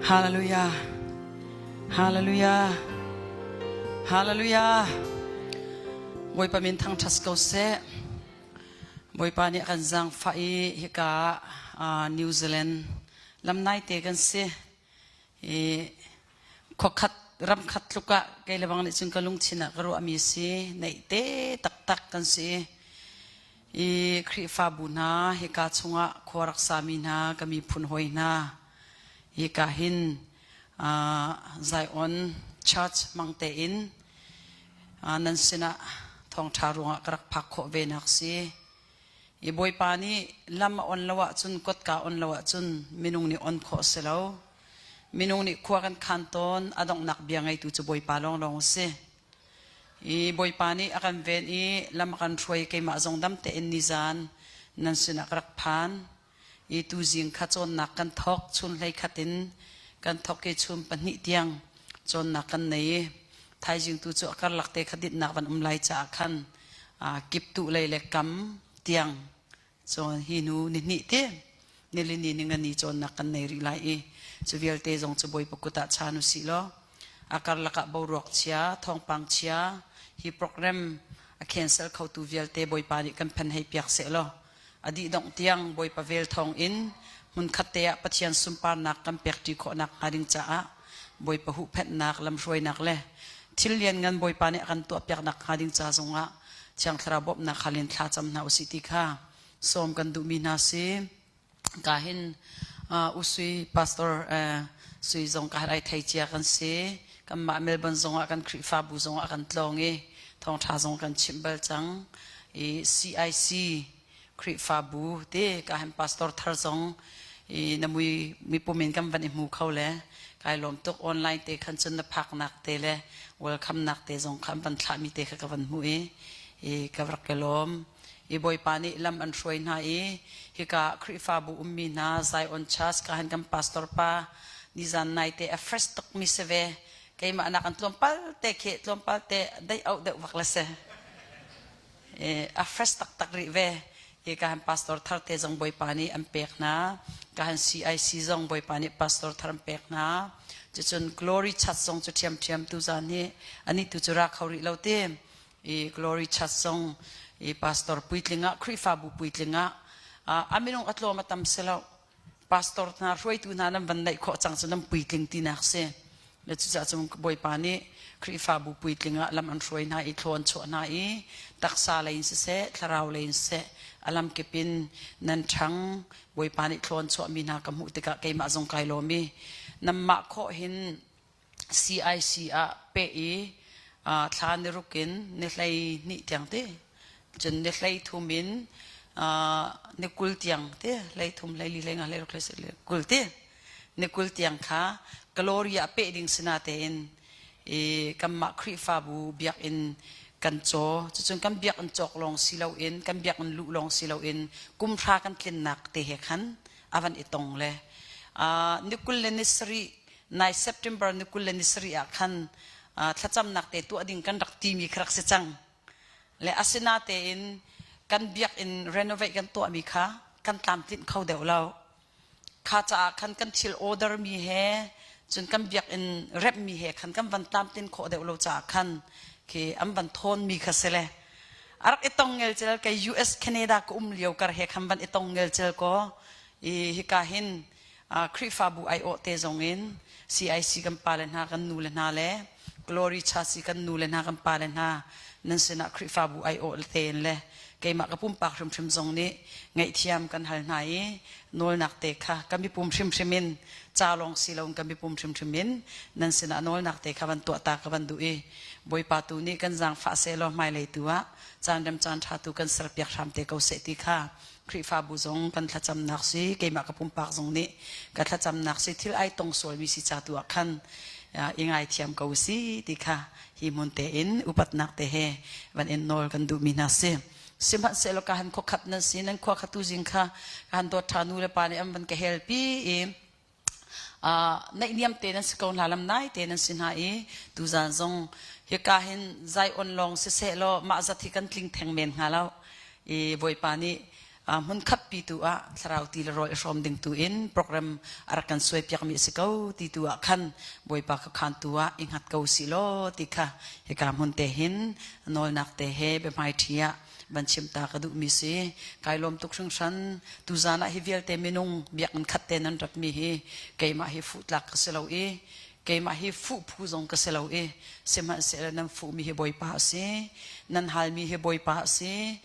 Hallelujah. Hallelujah. Hallelujah. Bawipa min thangṭhat ko seh. Bawipa nih a kan zaangfah i hika ah New Zealand lam naite kan si. I khuakhat ramkhat tluk ah kei le bang nih cun ka lungthin ah ka ruahmi si. Naihte taktak kan si. I Khrihfabu hna hika chungah khua rak sami hna ka miphun hawi hna hika hin Zion Church hmang tein nan sinah thawngṭha ruangah ka rak phak khawh ve nak si. I Bawipa nih lam a on lo ahcun kotka on lo ahcun minung nih on khawh si lo. Minung nih khua kan khan tawn a donghnak bia ngeitu cu Bawipa lawnglawng a si. I Bawipa nih a kan ven i lam a kan hruai keimah zong dam tein nizan nan sinah ka rak phan. I tuzing kha cawnnak kan thawk chun hlei khat in kan thawk i chun pahnih tiang cawnnak kan nei i thaizing tu cu a karlak te kha dinhnak van um lai caah khan kiptuh lei le kam tiang cawn hi nu ni hnih te nilini ni ngani cawnnak kan nei rih lai i cu vialte zong cu Bawipa kut ah chan u sih law a karlak ah boruak chia thawngpang chia hi program a cancel khotu vialte Bawipa nih kan phen hei piak seh law a dih dongh tiang Bawipa vel thawng in hmunkhat te ah Pathian sunparnak kan pekṭi khawhnak hnga ding caah Bawipa huhphenhnak lamhruainak le thil lianngan Bawipa nih a kan tuahpiaknak hnga ding ca zongah Thiang Thlarau bawmhnak hal in thlacam hna usih ti kha sawm kan duhmi hna si. Ka hin Usui pastor sui zong ka ai thei cia kan si. Kanmah Melbourne zongah kan Khrihfabu zongah kan tlawng i thawngṭha zong kan chimh bal cang. I CIC Khrihfabu te ka hin pastor thar zong i na mui mipum in kan van i hmu kho le kai lawm tuk online te khan cun na phaknak te le welcome nak te zong kha an van thlahmi te kha ka van hmuh i i ka rak ka lawm i Bawipa nih lam an hruai hna i hika Khrihfabu ummi hna Zion Church ka han kan pastor pa nizan nai te a fresh tuk mi si ve keimah nak an tlawmpal te khi tlawmpal te dei auh deuh vak le si a fresh taktak rih ve hi ka han pastor thar te zong Bawipa nih an pek hna ka han CIC zong Bawipa nih pastor thar an pek hna cucun glory church zong cu ṭhiamṭhiam tu zan hi ani tu cu ra kho rih lo te i glory church zong i pastor puitling ah Khrihfabu puitling ah a minung a tlawm a tam si lo pastor hna hruaitu hna nan van neih khawh cang cu nan puitling tinak si le cucaah cun Bawipa nih Khrihfabu puitling ah lam an hruai hna i thlaw an chuah hna i taksa lei in siseh thlarau lei in siseh a lamkip in nan ṭhang Bawipa nih thlaw an chuahmi hna ka hmuh tikah keimah zong kai lawm i nanmah khawh hin CIC ah peh i thla ni ruk in ni hlei hnih tiang te cun ni hlei thum in ni 20 tiang te hlei thum hlei li hlei nga hlei ruk hlei sarih 20 te ni 20 tiang kha Gloria peh ding sina tein i kanmah Khrihfabu biakinn kan caw cucun kan biakinn cawk lawng si loin kan biakinn luh lawng si loin kum hra kan tlinnak te he khan avan i tong le ni 20 le ni sarih nai September ni 27 ah khan thlacamnak te tuah ding kan rak timi kha rak si cang. Le asinatein kan biakinn renovate kan tuahmi kha kan tlamtlinh kho deuh lo. Kha caah khan kan thil order mi he cun kan biakinn remh mi he khan kan van tlamtlin khawh deuh lo caah khan khi an van thawn mi kha si le a rak i tong ngelcel kei US Canada ka um lio kar he khan van i tong ngelcel ko i hika hin Khrihfabu aiawh te zong in CIC kan pale hna kan nu le hna le Glory Church kan nu le hna kan pale hna nan sinah Khrihfabu aiawh tein le keimah ka pumpak hrimhrim zong nih ngaihthiam kan hal hna i nawlnak te kha kan mipum hrimhrim in ca lawng si loin kan mipum hrimhrim in nan sinah nawlnak te kha van tuah ta ka van duh i Bawipa tu nih kan zaangfah seh law hmailei tu ah caan rem caan ṭha tu kan serpiak hram te ko seh ti kha Khrihfabu zong kan thlacamnak si keimah ka pumpak zong nih ka thlacamnak si thil ai tong sualmi si ca tu ah khan i ngaithiam ko si ti kha hi hmun tein upatnak te he van in nawl kan duhmi hna si sihmanhsehlaw ka han khuakhat nan si nan khua kha tu zing kha ka han dawt ṭha nu le pa nih an van ka helpi i naihniam te nan si ko hna lam nai te nan si hna i tuzan zong hika hin Zion lawng siseh law mah zat hi kan tling theng men hnga lo i Bawipa nih. Hmun khatpi tu ah thlarau ti le rawl i hrawm ding tu in program a rak kan suai piakmi a si ko ti tu ah khan Bawipa khuakhan tu ah i hngat ko si law ti kha hika hmun te hin nawlnak te he biahmai ṭhi ah van chim ta ka duhmi si. Kai lawm tuk hringhran. Tuzan ah hi vialte minung biakinn khat te nan ratmi hi keimah hi fuh tlak ka si lo i keimah hi fuh phu zong ka si lo i sihmanhsehlaw nan fuhmi hi Bawipa a si. Nan halmi hi Bawipa a si.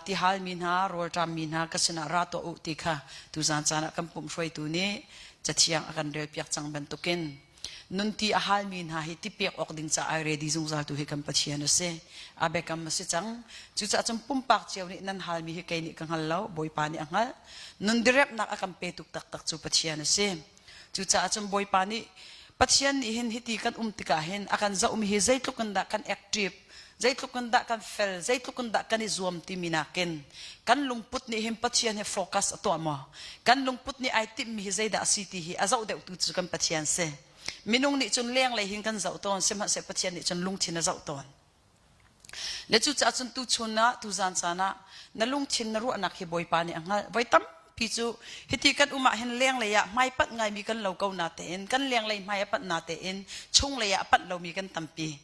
Ti halmi hna, rawlṭammi hna ka sinah ra tuah u ti kha tuzan caan ah kan pumh hruaitu nih cathiang a kan relpiak cang bantukin nunti a halmi hna hi ti pek awk ding ca ai ready zungzal tu hi kan Pathian a si. A biakam a si cang. Cucaah cun pumpak cio nih nan halmi hi kei nih ka hngal lo, Bawipa nih a hngalh. Nun direpnak a kan pe tuk taktak cu Pathian a si. Cucaah cun Bawipa nih Pathian nih hin hiti kan um tikah hin a kan zohmi hi zeitluk in dah kan active, zeitluk in dah kan fel, zeitluk in dah kan i zuam timi nakin kan lungput nih hin Pathian hi focus a tuah maw? Kan lungput nih ai timhmi hi zeidah a si ti hi a zoh deuhtu cu kan Pathian si. Minung nih cun lenglei hin kan zoh tawn, sihmanhsehlaw Pathian nih cun lungthin a zoh tawn. Le cucaah cun tuchun ah tuzan caan ah na lungthin na ruahnak hi Bawipa nih a hngalh. Voi tampi cu hiti kan um ah hin lenglei ah hmaipanh ngaimi kan lo ko natein kan lenglei hmai a panh natein chunglei ah a panh lomi kan tampi.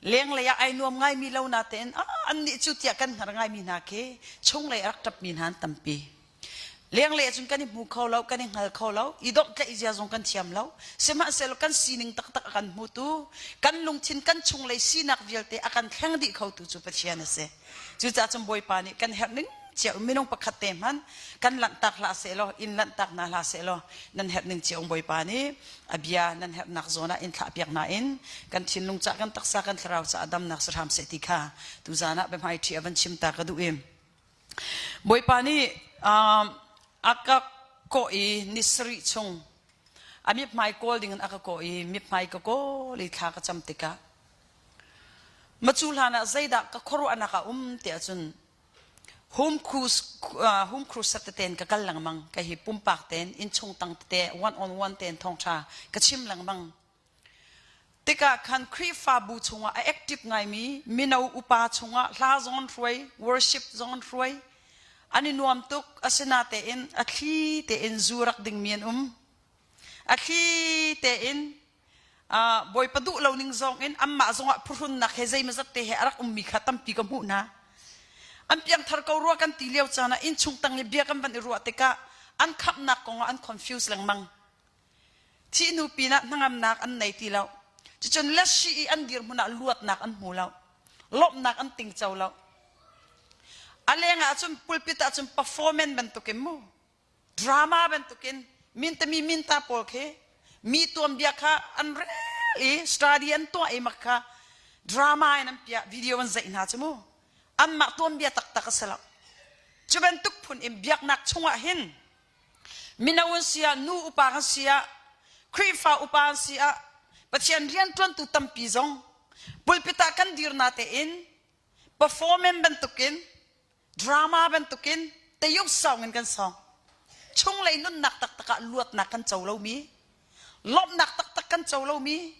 Lenglei ah ai nuam ngaimi lo natein ah annih cu tiah kan hngar ngaimi hna khi chunglei a rak ṭapmi hna an tampi. Lenglei ahcun kan i hmu kho lo, kan i hngal kho lo, i domhtlaih zia zong kan thiam lo. Sihmanhsehlaw kan sining taktak a kan hmutu, kan lungthin kan chunglei sinak vialte a kan thleng dih khotu cu Pathian a si. Cucaah cun Bawipa nih kan herh ning cio minung pakhat te hmanh kan lanhtak hlah sehlaw, in lanhtak hna hlah sehlaw, nan herh ning cio Bawipa nih a bia nan herhnak zawn ah in thlahpiak hna in kan thinlung cah kan taksa kan thlarau caah damnak si hram seh ti kha tuzaan ah biahmai ṭhi a van chim ta ka duh i Bawipa nih a ka kawh i ni sarih chung a mithmai kawl dingin a ka kawh i mithmai ka kawl i thla ka cam tikah macu hlan ah zeidah ka khuaruahnak a um tiah cun home cruise home cruise tete in ka kal lengmang ka hi pumpak tein innchung tang tete one on one tein thawngṭha ka chim lengmang Tikah khan Khrihfabu chungah a active ngaimi mino upa chungah hla zong an hruai, worship zong an hruai. An i nuam tuk. Asinatein a thli tein zu rak dingmi an um. A thli tein uh, Bawipa duh lo ning zong in anmah zongah phuhrunnak he zeimazat te he a rak ummi kha tampi ka hmuh hna. An piangthar ko rua kan ti lio caan ah innchung tang i bia kan van i ruah tikah an khamhnak kongah an confuse lengmang. Thih hnu pinah hnangamnak an nei ti lo. Cucun lasi i an dirhmun ah luatnak an hmu lo. Lawmhnak an tingco lo. A leng ah cun pulpit ah cun performance bantukin mu drama bantukin mintami minta pawl khi mi tuanbia kha an rel i study an tuah i mak kha drama in an piah video an zeih hna cu mu anmah tuanbia taktak a si lo cu bantuk phun in biaknak chungah hin Mino an si ah, nu upa kan si ah, Khrihfa upa an si ah, Pathian rianṭuantu tampi zong pulpit ah kan dir na tein performance bantukin drama bantukin teyuk song in kan song. Chunglei nunnak taktak ah luatnak kan co lomi, lawmhnak taktak kan co lomi,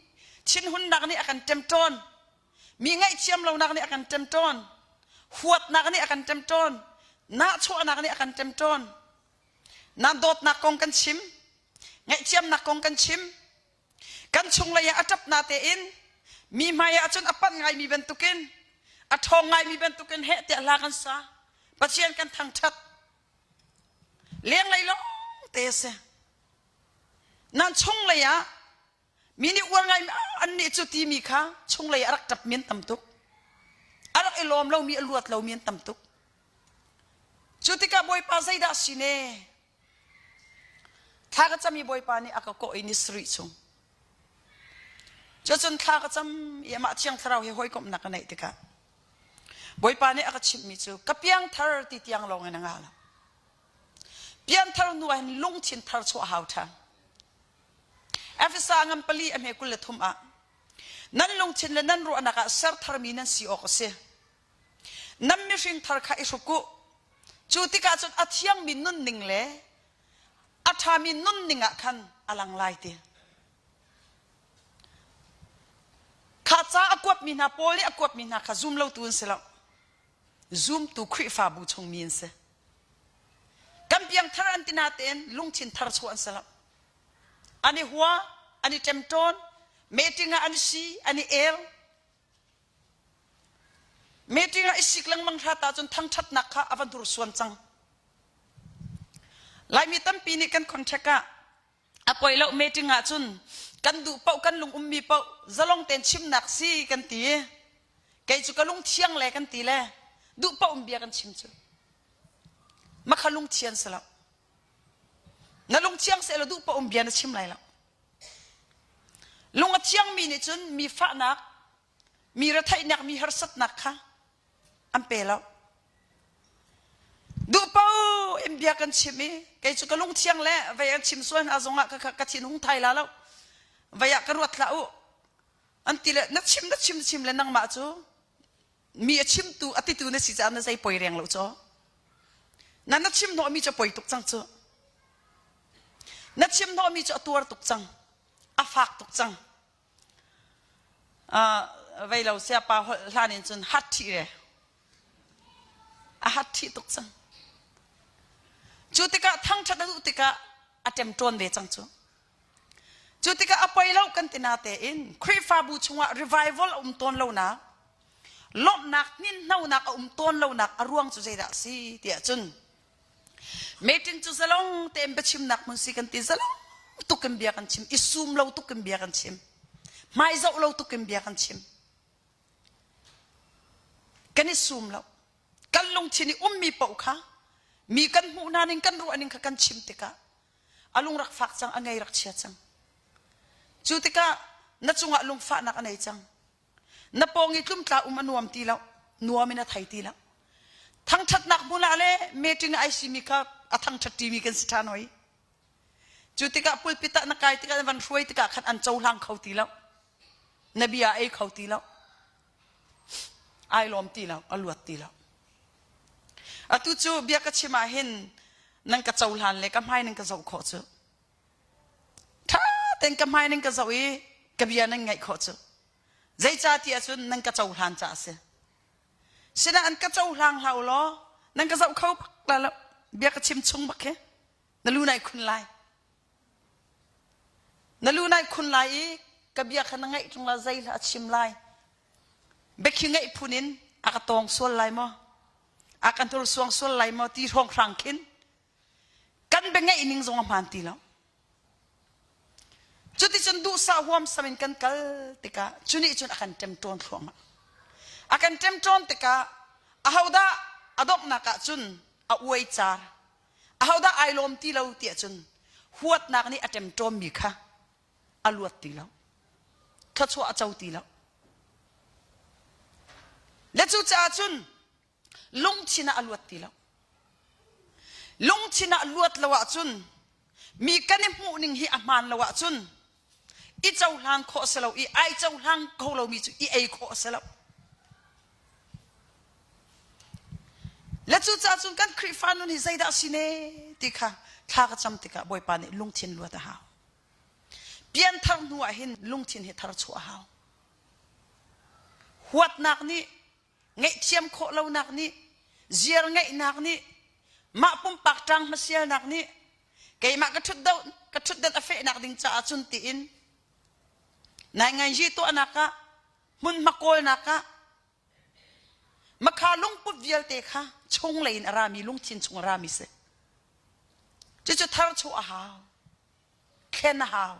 thinhunnak nih a kan ṭemṭawn, mi ngaihthiam lonak nih a kan ṭemṭawn, huatnak nih a kan ṭemṭawn, nahchuahnak nih a kan ṭemṭawn. Na dawtnak kong kan chim, ngaihthiamnak kong kan chim. Kan chunglei ah a ṭap na tein mi hmai ah cun a panh ngaimi bantukin a ṭhawng ngaimi bantukin heh tiah hla kan sa. Pathian kan thangṭhat. Lenglei lawng te a si. Nan chunglei ah Mi nih uar ngai annih cu timi kha chunglei a rak ṭapmi an tam tuk. A rak i lawm lomi, a luat lomi an tam tuk. Cu tikah Bawipa zeidah si ne? Thla ka cam i Bawipa nih a ka kawh i ni sarih chung. Cucun thla ka cam i amah Thiang Thlarau he hawikomhnak ka neih tikah Bawipa nih a ka chimhmi cu ka piangthar ti tiang lawng in a ngah lo. Pianthar hnu ah hin lungthin thar chuah hau ṭhan. Efesa ngan pali a hme 23 ah nan lungthin le nan ruahnak ah ser tharmi nan si awk a si. Nan mihring thar kha i hruk u. Cu tikah cun a thiangmi nunning le a ṭhami nunning ah khan a lang lai ti. Kha ca a kuatmi hna Paul nih a kuatmi hna kha zum lotu an si lo. Zumtu Khrihfabu chungmi an si. piangthar an ti natein lungthin thar chuah an si lo. An i hua, an i ṭemṭawn, meeting ah an si, an i el. Meeting ah i sik lengmang hrat ahcun thangṭhatnak kha a va hnursuan cang. Laimi tampi nih kan contract ah a poi lo meeting ahcun kan duh paoh kan lung ummi paoh zalong tein chimnak si kan ti. Kei cu ka lung thiang le kan ti le duh paoh in bia kan chim cu. Makha lungthian si lo. Na lung thiang seh law duh paoh in bia na chim lai lo. Lung a thiangmi nih cun mi fahnak, mi retheihnak, mi harsatnak kha an pe lo. Duh paoh in bia kan chim i kei cu ka lungthiang le vei an chim sual hna zongah ka, ka thin hung thai la lo. Vei ah ka ruat hlah u. An ti le na chim na chim na chim le nangmah cu mi a chimtu a titu na si caah na zei poi reng lo caw. Na na chim hnawhmi cu a poi tuk cang cu. Na chim hnawhmi cu a tuar tuk cang. A fak tuk cang. Uh, vei lo sia pa holh hlan in cun hat ṭhi re. A hat ṭhi tuk cang. Cu tikah thangṭhat a duh tikah a ṭemṭawn ve cang cu. Cu tikah a poi lo kan ti na tein Khrihfabu chungah revival a um tawn lonak, lawmhnak hninhnonak a um tawn lonak a ruang cu zeidah a si tiah cun meeting cu zalong tein biachimnak hmun si kan ti zalong tuk in bia kan chim i sum lo tuk in bia kan chim hmai zoh lo tuk in bia kan chim kan i sum lo kan lungthin i ummi paoh kha mi kan hmuh hna ning kan ruah ning kha kan chim tikah a lung rak fak cang a ngei rak chia cang cu tikah na cungah lungfahnak a nei cang na pawng i tlumtla um a nuam ti lo nuam in a thei ti lo thangṭhatnak hmun ah le meeting ai simi kha a thangṭhat ṭimi kan si ṭhan hoi cu tikah pulpit ah na kai tikah na van hruai tikah khan an cohlang kho ti lo na bia ei kho ti lo ai lawm ti lo a luat ti lo atu cu bia ka chim ah hin nan ka cohlan le ka hmai nan ka zoh khawh cu ṭha tein ka hmai nan ka zoh i ka bia nan ngaih khawh cu zeicah ti ahcun nan ka cohlan caah a si sinah an ka cohlang hlah u law nan ka zoh kho bak la lo bia ka chim chung bak hi na lu nai khun lai Na lu nai khun lai i ka bia kha na ngaih ṭung la zei hlah a chim lai. Biakhi ngaih phun in a ka tawng sual lai maw? A kan suang sual lai maw ti hrawnghrang khin kan bia ngaih ning zong a hmaan ti lo. Cuticun duhsah huamsam in kan kal tikah cu nih cun a kan ṭemṭawn thluahmah. A kan ṭemṭawn tikah ahodah a donghnak ah cun a uai car Ahodah ai lawm ti lo tiah cun huatnak nih a ṭemṭawmmi kha a luat ti lo. Thluachuah a co ti lo. Le cucaah cun lungthin ah a luat ti lo. Lungthin ah luat lo ahcun mi kan i hmuhning hi a hmaan lo ahcun i cohlang khawh a si lo i ai cohlang kho lomi cu i ei khawh a si lo. Le cucaah cun kan Khrihfa nun hi zeidah a si ne ti kha thla ka cam tikah Bawipa nih lungthin luat a hau. Pianthar hnu ah hin lungthin hi thar chuah a hau. Huatnak nih ngaihthiam khawh lonak nih ziar ngeihnak nih mah pumpak ṭang hmasialnak nih keimah ka ṭhut ka ṭhutdan a fehnak ding caah cun tiin nai ngai tuahnak ah hmunhma kawlnak ah makha lungput vialte kha chunglei in a rami lungthin chung a rami si cucu thar chuah a hau thlen a hau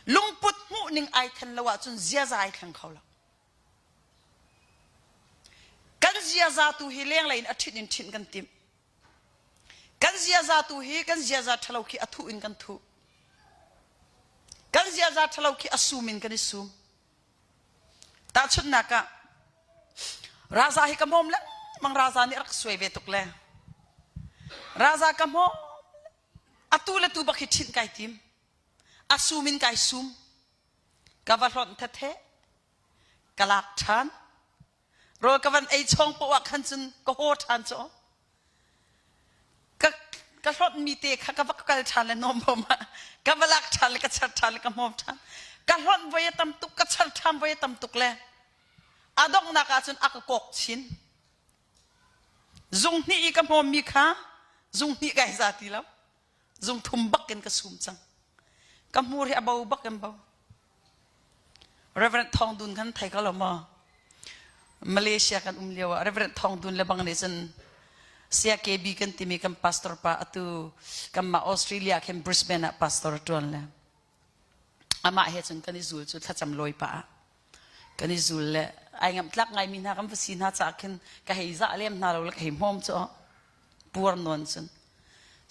Lungput hmuhning ai then lo ahcun ziaza ai thleng kho lo. Kan ziaza tu hi lenglei in a ṭhit in ṭhinh kan timh. Kan ziaza tu hi kan ziaza ṭhalo khi a thuh in kan thuh. Kan ziaza ṭhalo khi a sum in kan i sum. Tahchunhnak ah, Raza hi ka hmawm lengmang Raza nih a rak suai ve tuk le Raza ka hmawm Atu le tu bak hi ṭhinh kai tim. A sum in kai sum. Ka va hlonh thathe. Ka lak ṭhan. Rawl ka van ei chawng poah ah khan cun ka haw ṭhan cu. Ka ka hlonh te kha ka va kal ṭhan le nawm hom ah ka va lak ṭhan le ka char ṭhan le ka hmawm ṭhan. Ka hlonh voi a tam tuk, ka char ṭhan voi a tam tuk le a donghnak ah cun a ka kawk chin. Zung hnih i ka hmawmmi kha zung hnih kai za ti lo. Zung thum bak in ka sum cang. Ka hmur hi a bo bak in bo. Reverend Thong Dun kan thei ko lo maw? Malaysia kan um lio ah Reverend Thong Dun le bang nih cun Sia KB kan timi kan pastor pa atu kanmah Australia khin Brisbane ah pastor a ṭuan le amah he cun kan i zul cu thlacam lawi pah ah kan i zul le ai ngamh tlak ngaimi hna kan va si hna caah khin ka hei zah lem hna lo le ka hei hmawm cu puar nawn cun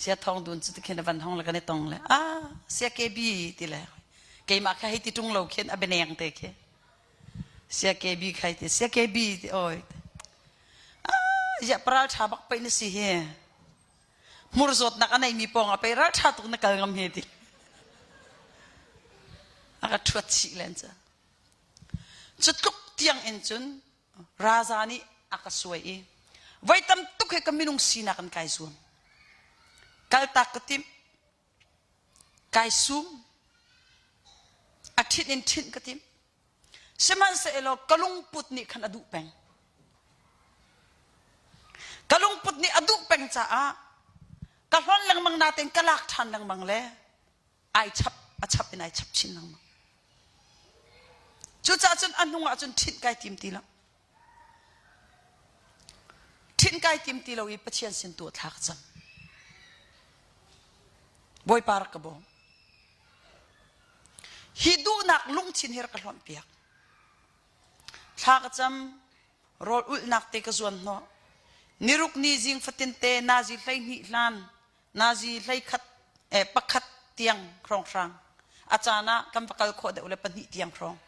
sia thong dun cu tikhin a van hong le kan i tong le ah sia KB ti le keimah kha hei ti ṭung lo khin a bianeng te khi sia KB khai ti sia KB ti oi ah ya paral ṭha bak pei na si hi hmur zawtnak a neimi pawng ah pei ral ṭha tuk na kal ngam he ti a ka ṭhuat chih len cu cu tluk tiang in cun raza nih a ka suai i voi tam tuk he ka minung sinak in kai zuam kaltak ka timh kai sum a ṭhit in ṭhinh ka timh Sihmanhsehlaw ka lungput nih khan a duh peng. Ka lungput nih a duh peng caah ka hlonh lengmang natein ka lak ṭhan lengmang le ai chap a chap in ai chap chin lengmang. Cucaah cun a hnung ah cun ṭhinh kai tim ti lo. Ṭhinh kai tim ti lo i Pathian sin tu thla ka cam. Bawipa rak ka bawm. Hi duhnak lungthin hi rak ka hlawnh piak. Thla ka cam, rawl ulhnak te ka zuan hnawh. Niruk ni zing fatin te nazi 12 hlan, nazi 11 eh, pakhat tiang hrawnghrang. A caan ah kan va kal khawh deuh le pahnih tiang hrawng.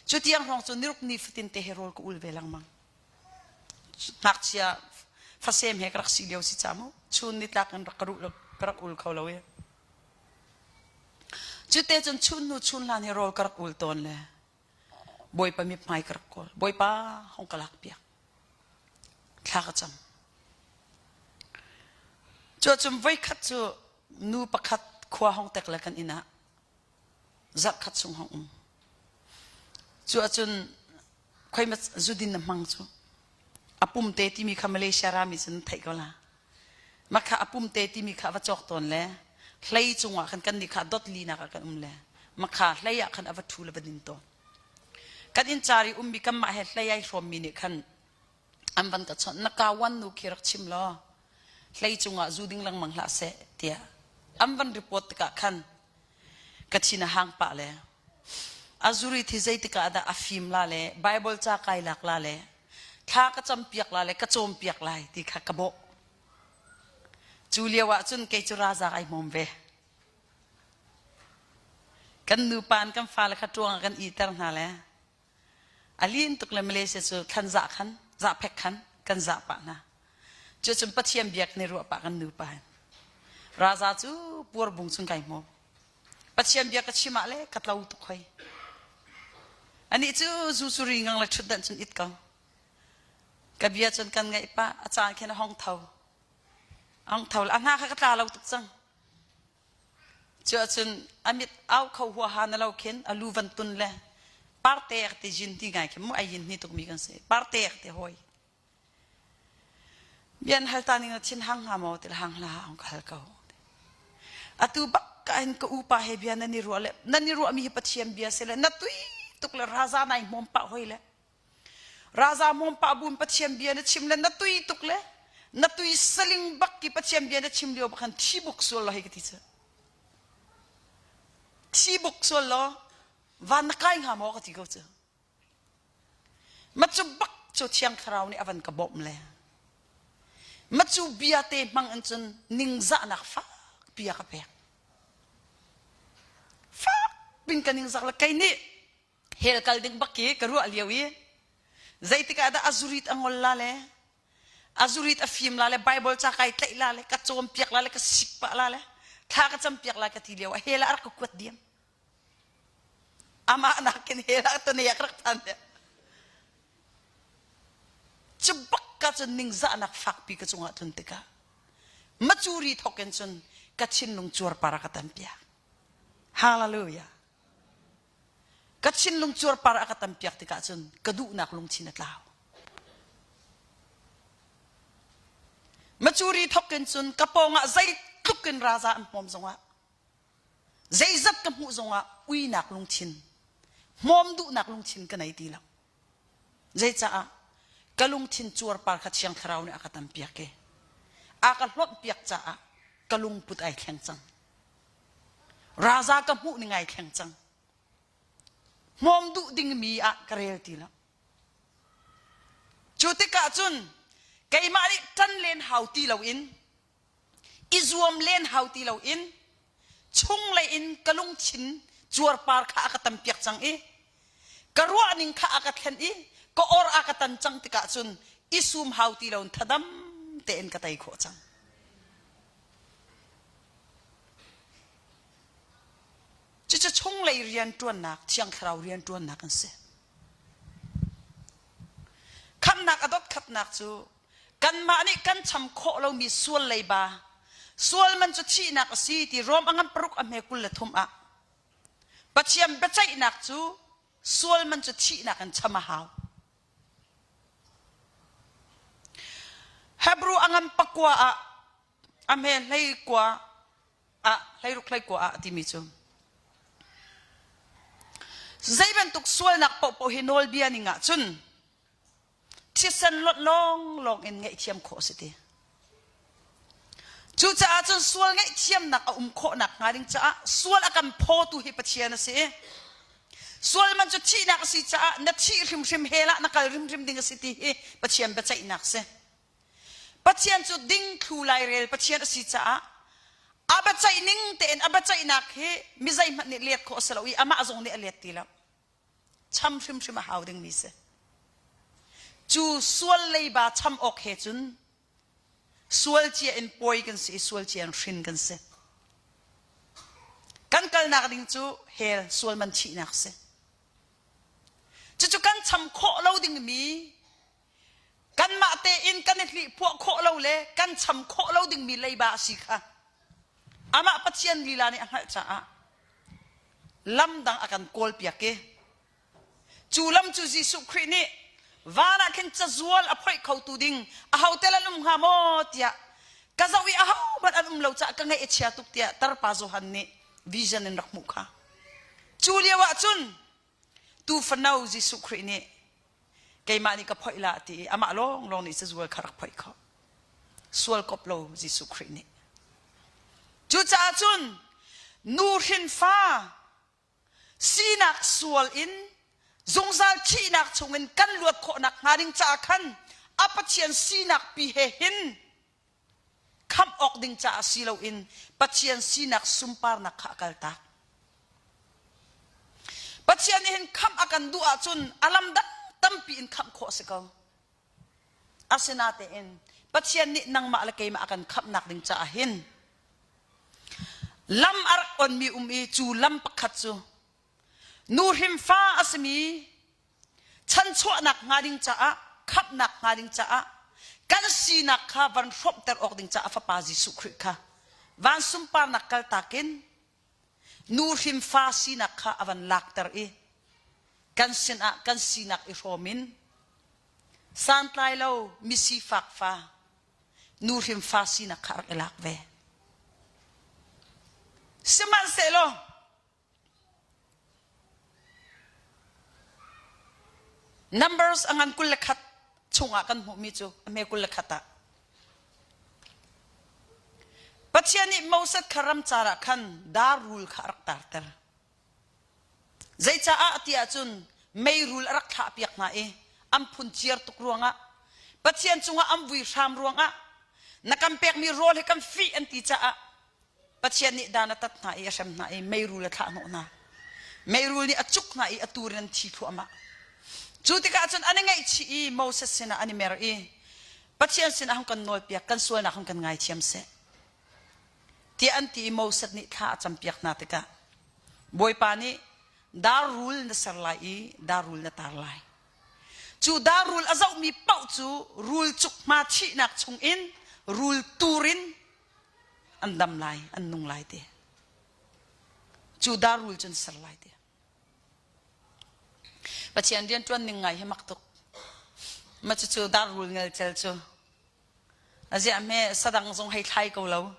Cu tiang hrawng cu niruk ni fatin te he rawl ka ul ve lengmang. Ngakchia fasem he ka rak si lio si ca mu. Chun nitlak in rak ka ruh ka rak ul kho lo i. Cute cun chun hnu chun hlan hi rawl ka rak ul tawn le Bawipa mithmai ka rak kawl. Bawipa hong ka lak piak. Thla ka cam. Cu cun voikhat cu nu pakhat khua hong tek le kan inn ah zarh khat chung hong um. Cu ahcun khoi ma zudin na hmang cu a pum te timi kha Malaysia rami cun theih ko la. Mah kha a pum te timi kha a va cawk tawn le hlei cungah khan kan nih kha dot linak ah kan um le mah kha hlei ah khan a va ṭhu le va din tawn. Kan inn car i ummi kanmah he hlei ai hrawmmi nih khan an van ka chawnh na kawan nu khi rak chim law hlei cungah zu ding lengmang hlah seh tiah an van report tikah khan ka thin a hang pah le a zuri thi zeitik ah dah a fim la le Bible ca kai lak la le thla ka campiak la le ka cawmpiak lai ti kha ka bawh. Cu lio ah cun kei cu raza ai hmawm ve. Kan nupa an kan fale kha ṭuang ah kan iter hna le a lin tuk le Malaysia cu thlan zah khan zahphek khan kan zah pah hna. Cu cun Pathian biak ni ruah pah kan nupa hin. Raza cu puar bung chung kai hmawm. Pathian bia ka chim ah le ka tlo tuk hoi. Anih cu zu cu ri ngang le ṭhutdanh cun it ko. Ka bia cun kan ngaih pah, a caan khin a hong tho. A hong tho le a hna kha ka tla lo tuk cang. Cu ahcun a mit au kho huaha na lo khin a lu van tun le partek ti jin ti ngai khin mu ai yin ni tukmi kan si. Partek ti hoi. Bian hal ta ning na thin hang hnga maw til hang hlah ang ka hal ko. Atu bak ka in ka upa he bia nan i ruah le nan i ruah mi hi Pathian bia se le na tui tuk le raza nai hmawm pah hoi le raza hmawm pah bun Pathian bia na chim le na tui tuk le na tui saling bak ki Pathian bia na chim lio bak khan thi buk sual lo hei ka ti cu thi buk sual lo van na kai hnga maw ka ti ko cu Macu bak cu Thiang Thlarau nih a van ka bawmh le macu bia te hmang in cun ningzahnak fakpi a ka pek. Fak pin ka ningzak le kei nih hell kal ding bak ki ka ruah lio i zeitik ah dah a zurit a ngol la le a zurit a fim la le Bible ca kai tlaih la le ka cawmpiak la le ka sik pah la le thla ka campiak la ka ti lio ah hell ah a rak ka kuat diam. Amah nakin hell ah tane a rak phan deuh. Cu bak ka cun ningzahnak fakpi ka cungah tlun tikah macuri thawk in cun ka thinlung cuarpar a ka tampiak. Hallelujah. Ka thinlung cuarpar a ka tampiak tikah cun ka duhnak lungthin a tlau. Macuri thok in cun ka pawngah zeitluk in raza an hmawm zongah zeizat ka hmuh zongah uinak lungthin hmawm duhnak lungthin ka nei ti lo. Zeicaah ka lungthin cuarpar kha Thiang Thlarau nih a ka tampiak i a ka hlawnh-piak caah ka lungput ai thleng cang. Raza ka hmuh ning ai thleng cang. Hmawm duh dingmi ah ka rel ti lo. Cu tikah cun keimah nih ṭan len hau ti loin i zuam len hau ti loin chunglei in ka lungthin cuarpar kha a ka tampiak cang i ka ruahning kha a ka thlen i ka or a ka tan cang tikah cun i sum hau ti loin thadam tein ka tei khawh cang. Cucu chunglei rianṭuannak, Thiang Thlarau rianṭuannak an si. Khamhnak a dot khatnak cu kanmah nih kan cham khawh lomi sual leiba, sual man cu thihnak a si ti Rom a ngan paruk a hme 23 ah Pathian biaceihnak cu sual man cu thihnak in cham a hau. Hebrew a ngan pakua ah a hme hlei kua ah hleiruk hleikua ah timi cu zei bantuk sualnak paohpaoh hi nawlbia ning ah cun thisen lonh lawnglawng in ngaihthiam khawh a si ti. Cucaah cun sual ngaihthiamnak a um khawhnak hnga ding caah sual a kan phawtu hi Pathian a si i sual man cu thihnak a si caah na thih hrimhrim hell ah na kal hrimhrim ding a si ti hi Pathian biaceihnak a si. Pathian cu dingthlu lairel Pathian a si caah a biaceih ning tein a biaceihnak hi mi zeihmanh nih let khawh a si lo i amah zong nih a let ti lo. Cham hrimhrim a hau dingmi si. Cu sual leiba cham awk he cun sual cia in pawi kan si i sual cia in hrin kan si. Kan kalnak ding cu hell sual man thihnak si. Cucu kan cham khawh lo dingmi Kanmah tein kan i hlihphuah khawh lo le kan cham khawh lo dingmi leiba a si kha amah Pathian lila nih a hngalh caah lam dang a kan kawlpiak i cu lam cu Jesuh Khrih nih van ah khin cazual a phoih khotu ding aho tel an um hnga maw tiah ka zoh i ahohmanh an um lo caah ka ngaih a chia tuk tiah tarpa Johan nih vision in rak hmuh kha. Cu lio ah cun Tuufano Jesuh Khrih nih keimah nih ka phoih la ti i amah lawnglawng nih cazual kha rak phoih khawh. Sual kop lo Jesuh Khrih nih. Cucaah cun nu hrinfa sinak sual in zungzal thihnak chungin kan luat khawhnak hnga ding caah khan a Pathian sinak pi he hin khamh awk ding caah si loin Pathian sinak sunparnak kha a kaltak. Pathian nih hin khamh a kan duh ahcun a lam dang tampi in khamh khawh a si ko. Asinatein Pathian nih nangmah le keimah a kan khamhnak ding caah hin lam a rak onmi um i cu lam pakhat cu nu hrimfa a simi chanchuahnak hnga ding caah khamhnak hnga ding caah kan sinak kha van hrawmhter awk ding caah fapa Jesuh Khrih kha van sunparnak kaltak in nu hrim fa sinak kha a van lakter i kan sinah kan sinak i hrawm in santlai lo misifak fa nu hrim fa sinak kha rak i lak ve sihmanhsehlaw Numbers a ngan 21 chungah kan hmuhmi cu a hme 21 ah Pathian nih Moses kha ramcar ah khan dar rul kha a rak tarter. Zeicaah ti ahcun meirul a rak thlahpiak hna i an phunciar tuk ruangah Pathian cungah an vui hram ruangah na kan pekmi rawl hi kan fih an ti caah Pathian nih dan a tat hna i a hrem hna i meirul a thlah hnawh hna. Meirul nih a cuk hna i a tur in an thi thluahmah. Cu tikah cun an i ngaihchih i Moses sinah an i mer i Pathian sinah hung kan nawlpiak, kan sualnak hung kan ngaithiam seh. Tiah an ti i Moses nih thla a campiak hna tikah Bawipa nih dar rul na ser lai i dar rul na tar lai. Cu dar rul a zohmi paoh cu rul cuk hma thihnak chungin rul tur in an dam lai an nung lai ti cu dar rul cun ser lai ti Pathian rian ṭuan ning ngai hi mak tuk ma cucu dar rul ngelcel cu. Aziah hme sadang zong hei thlai ko lo.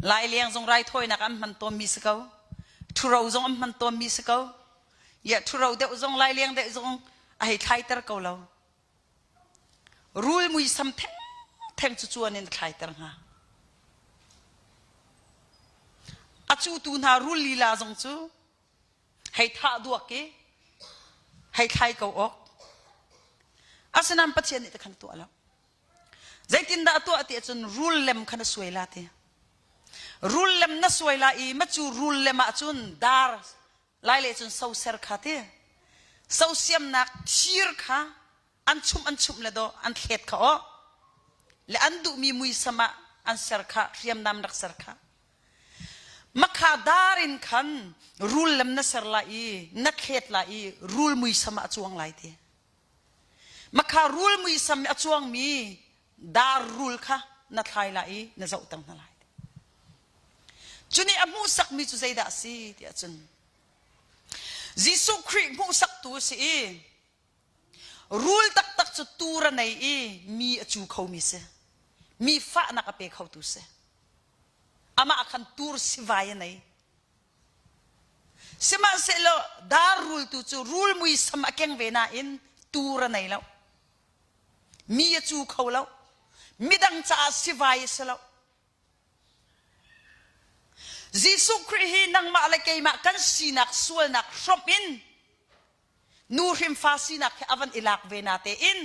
Laileng zong raithawinak an hman tawnmi si ko. Ṭhuro zong an hman tawnmi si ko. Ia ṭhuro deuh zong laileng deuh zong a hei thlaiter ko lo. Rul muisam thengtheng cu cuan in a thlaiter hnga. A cutu hna rul lila zong cu hei thah duak i hei thlai ko awk. Asinain Pathian nih ti khan a tuah lo. Zeitindah a tuah ti ahcun rul lem khan a suai la ti. Rul lem na suai la i macu rul lem ahcun dar lai le cun soser kha ti. Sosiamnak thir kha an chumh an chumh le dawh an thlet kha aw. Le an duhmi muisam ah an ser kha hriamnam rak ser kha. Makha dar in khan rul lem na ser lai i na thlet lai i rul muisam ah a cuang lai ti. Makha rul muisam a cuangmi dar rul kha na thlai lai i na zohter hna lai. Cu nih a hmuhsakmi cu zeidah a si tiah cun Jesuh Khrih hmuhsaktu a si i rul taktak cu tur a nei i mi a cu khomi si. Mi fahnak a pe khotu si. Amah khan tur sivai a nei. Sihmanhsehlaw dar rul tu cu rul muisam a keng ve nain tur a nei lo. Mi a cu kho lo. Midang caah sivai a si lo. Jesuh Khrih hi nangmah le keimah kan sinak sualnak hrawmh in nu hrimfa sinak hi a van i lak ve na tein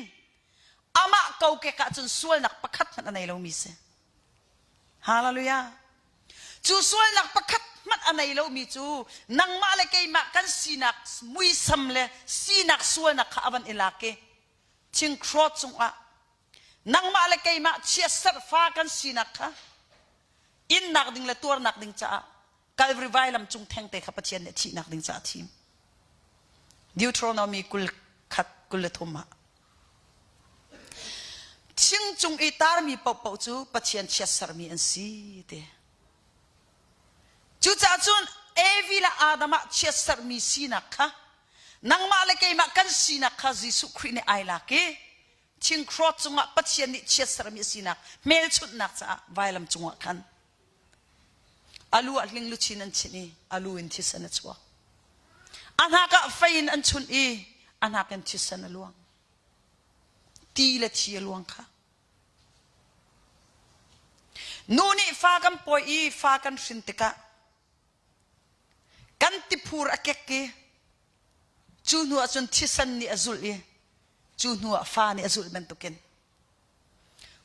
amah kokek ahcun sualnak pakhat hmanh a nei lomi si. Hallelujah. Cu sualnak pakhat hmanh a nei lomi cu nangmah le keimah kan sinak muisam le sinak sualnak kha a van i lak i thingkhrawt cungah nangmah le keimah chiatserh fa kan sinak kha innak ding le tuarnak ding caah Calvary vailam cung thengte kha Pathian nih thihnak ding caah a thim. Deuteronomy 21 23 ah Thing cung i tarmi paohpaoh cu Pathian chiatsermi an si ti. Cucaah cun Evi le Adam ah chiatsermi sinak kha nangmah le keimah kan sinak kha Jesuh Khrih nih ai lak i thingkhrawt cungah Pathian nih chiatsermi a sinak hmelchunhnak caah vailam cungah khan a lu ah hling luchin an chinh i a lu in thisen a chuak. A hnak ah fei in an chunh i a hnak in thisen a luang. Ti le thi a luang kha. Nu nih fa kan pawi i fa kan hrin tikah kan tiphur a kek i cu hnu ah cun thisen nih a zulh i cu hnu ah fa nih a zulh bantukin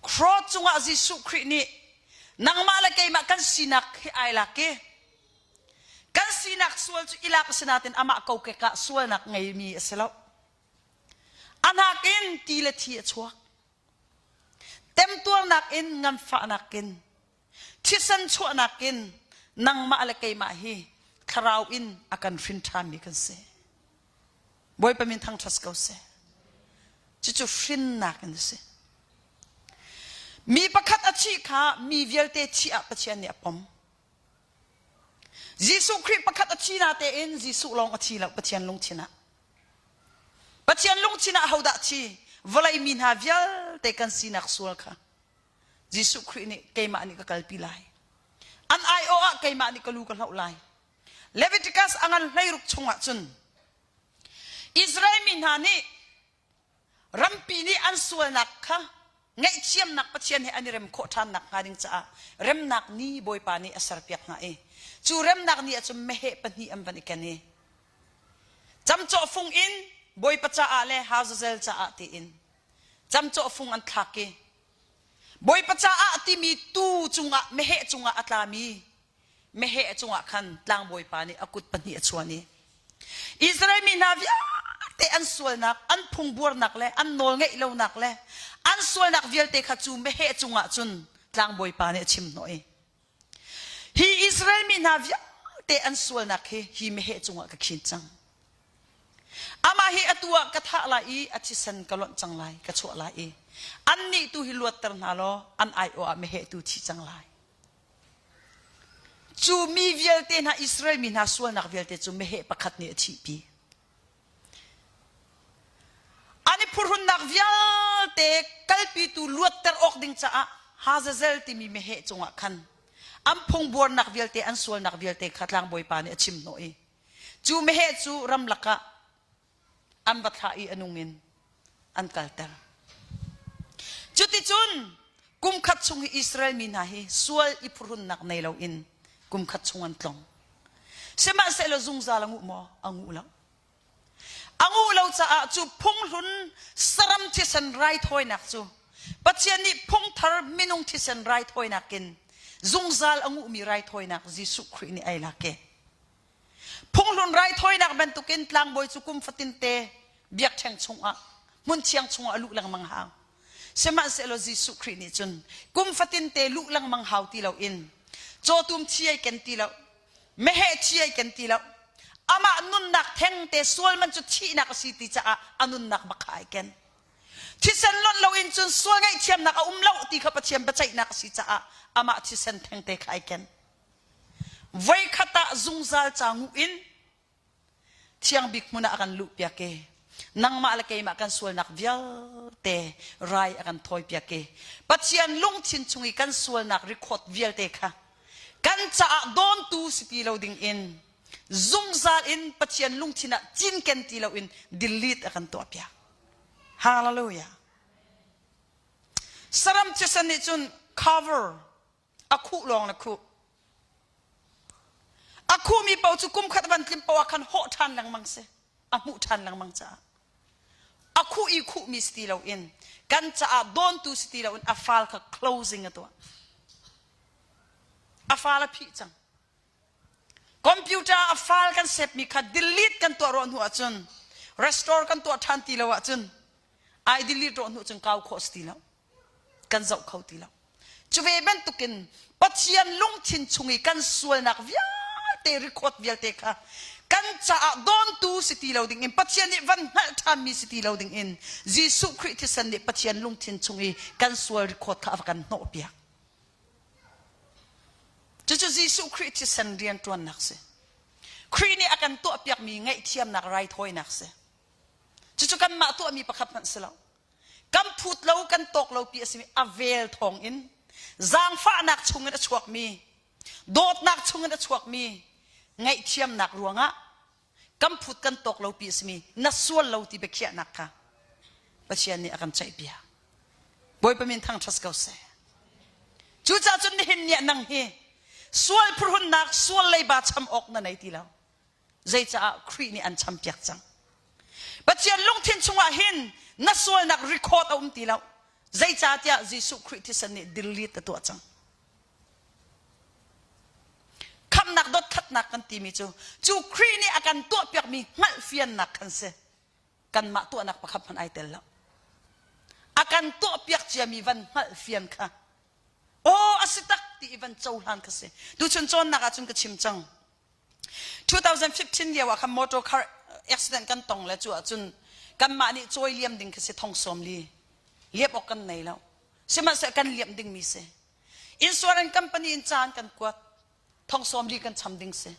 Cross cungah Jesuh Khrih nih nangmah le keimah kan sinak hi ai lak i kan sinak sual cu i lak a si nain amah kokek ah sualnak ngeimi a si lo. A hnak in ti le thi a chuak. Temtuarnak in nganfahnak in thisen chuahnak in nangmah le keimah hi thlarau in a kan hrin ṭhanmi kan si. Bawipa min thangṭhat ko seh. Cucu hrinnak in a si. Mi pakhat a thih kha mi vialte thih ah Pathian nih a pom. Jesuh Khrih pakhat a thi na tein Jesuh lawng a thi lo Pathian lungthin ah. Pathian lungthin ah hodah thi? Vawlei mi hna vialte kan sinak sual kha Jesuh Khrih nih keimah nih ka kalpi lai. An aiawh ah keimah nih ka lu ka hloh lai. Leviticus a ngan 16 chungah cun Israel mi hna nih rampi nih an sualnak kha ngaihthiamnak Pathian he an i rem khawh ṭhan nakhnga ding caah remnak ni Bawipa nih a serpiak hna i cu remnak ni ahcun meheh pahnih an van i ken i camcawh fung in Bawipa caah le Hazazel caah tiin camcawh fung an thlak i Bawipa caah timi tuu cungah meheh cungah a tlami meheh cungah khan tlangbawipa nih a kut pahnih a chuan i Israel mi hna vialte an sualnak, an phungbuarnak le an nawl ngeih lonak le an sualnak vialte kha cu meheh cungah cun tlangbawipa nih a chim hnawh i hi Israel mi hna vialte an sualnak hi hi meheh cungah ka khin cang. Amah hi atu ah ka thah lai i a thisen ka lonh cang lai, ka chuah lai i annih tu hi luatter hna law an aiawh ah meheh tu thi cang lai. Cu mi vialte hna Israel mi hna sualnak vialte cu meheh pakhat nih a thihpi. An i phuhrunnak vialte kalpitu luatter awk ding caah Hazazel timi meheh cungah khan an phungbuarnak vialte an sualnak vialte kha tlangbawipa nih a chim hnawh i cu meheh cu ramlak ah an va thlah i a nung in an kalter. Cuticun kum khat chung hi Israel mi hna hi sual i phuhrunnak nei loin kum khat chung an tlong. Sihmanhsehlaw zungzal a nguh maw? A nguh lo. A nguh lo caah cu phunghlun saram thisen raithawinak cu Pathian nih phungthar minung thisen raithawinak in zungzal a nguhmi raithawinak Jesuh Khrih nih ai lak i phunghlun raithawinak bantukin tlangbawi cu kum fatinte biakṭheng chungah hmun thiang chungah a luh lengmang hau. Sihmanhsehlaw Jesuh Khrih nih cun kum fatinte luh lengmang hau ti loin cawtum thi ai ken ti lo meheh thi ai ken ti lo amah nunnak thengte sual man cu thihnak a si ti caah a nunnak bak kha ai ken thisen lonh loin cun sual ngaihthiamnak a um lo ti kha Pathian biaceihnak a si caah amah thisen thengte kha ai ken voikhat ah zungzal ca nguh in Thiang bik hmun ah a kan luhpiak i nangmah le keimah kan sualnak vialte rai a kan thawipiak i Pathian lungthin chung i kan sualnak record vialte kha kan caah dawntu si ti lo ding in zungzal in Pathian lungthin ah cinken ti lo in delete a kan tuahpiak. Hallelujah. Saram thisen nih cun cover a khuh lawng na khuh a khuhmi paoh cu kum khat van tlim paoh ah khan hawh ṭhan lengmang si a hmuh ṭhan lengmang caah a khuh i khuhmi si ti loin kan caah dawntu si ti loin a fal kha closing a tuah a fal a phih cang Computer a file kan setmi kha delete kan tuah rawh hnu ahcun restore kan tuah ṭhan ti lo ahcun ai delete rawh hnu cun kau khawh si ti lo. Kan zoh kho ti lo. Cu ve bantukin Pathian lungthin chung i kan sualnak vialte record vialte kha kan caah dawntu si ti lo ding in Pathian nih van hngalh ṭhanmi si ti lo ding in Jesuh Khrih thisen nih Pathian lungthin chung i kan sual record kha a va kan hnawhpiak. Cucu Jesuh Khrih thisen rianṭuannak si. Khrih nih a kan tuahpiakmi ngaihthiamnak raithawinak si. Cucu kanmah tuahmi pakhat hmanh si lo. Kan phut lo, kan tawk lo pi a simi a vel thawng in zaangfahnak chungin a chuakmi, dawtnak chungin a chuakmi ngaihthiamnak ruangah kan phut kan tawk lo pi a simi na sual lo ti biakhiahnak kha Pathian nih a kan ceihpiak. Bawipa min thangṭhat ko seh. Cucaah cun nihin ni ah nang hi sual phuhrunnak sual leiba cham awk na nei ti lo. Zeicaah Khrih nih an champiak cang. Pathian lungthin chungah hin na sualnak record a um ti lo. Zeicahtiah Jesuh Khrih thisen nih delete a tuah cang. Khamhnak dotkhatnak kan timi cu cu Khrih nih a kan tuahpiakmi hngalhfiannak kan si. Kanmah tuahnak pakhat hmanh ai tel lo. A kan tuahpiak ciami van hngalhfian kha aw a si tak ti i van cohlan kha si. Tuchun cawnnak ah cun ka chim cang. 2015 lio ah khan motor car accident kan tong le cu ahcun kanmah nih cawi liam ding khi si thong sawm li liap awk kan nei lo sihmanhsehlaw kan liam dingmi si Insurance company in caan kan kuat. Thong sawm li kan cham ding si.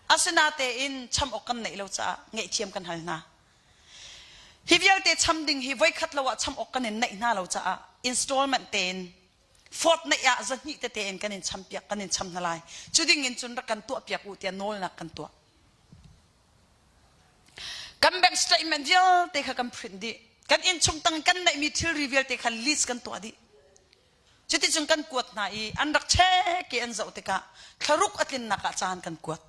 Asinatein cham awk kan neih lo caah ngaihthiam kan hal hna. Hi vialte cham ding hi voikhat lo ah cham awk kan in neih hna lo caah installment tein fort neih ah zahnih tete in kan in cham piak kan in cham hna lai. Cu ding in cun rak kan tuah piak u tiah nawlnak kan tuah. Kan bank statement vialte kha kan print dih. Kan innchung tang kan neihmi thilri vialte kha list kan tuah dih. Cuticun kan kuat hna i an rak check i an zoh tikah thlaruk a tlinnak ah caan kan kuat.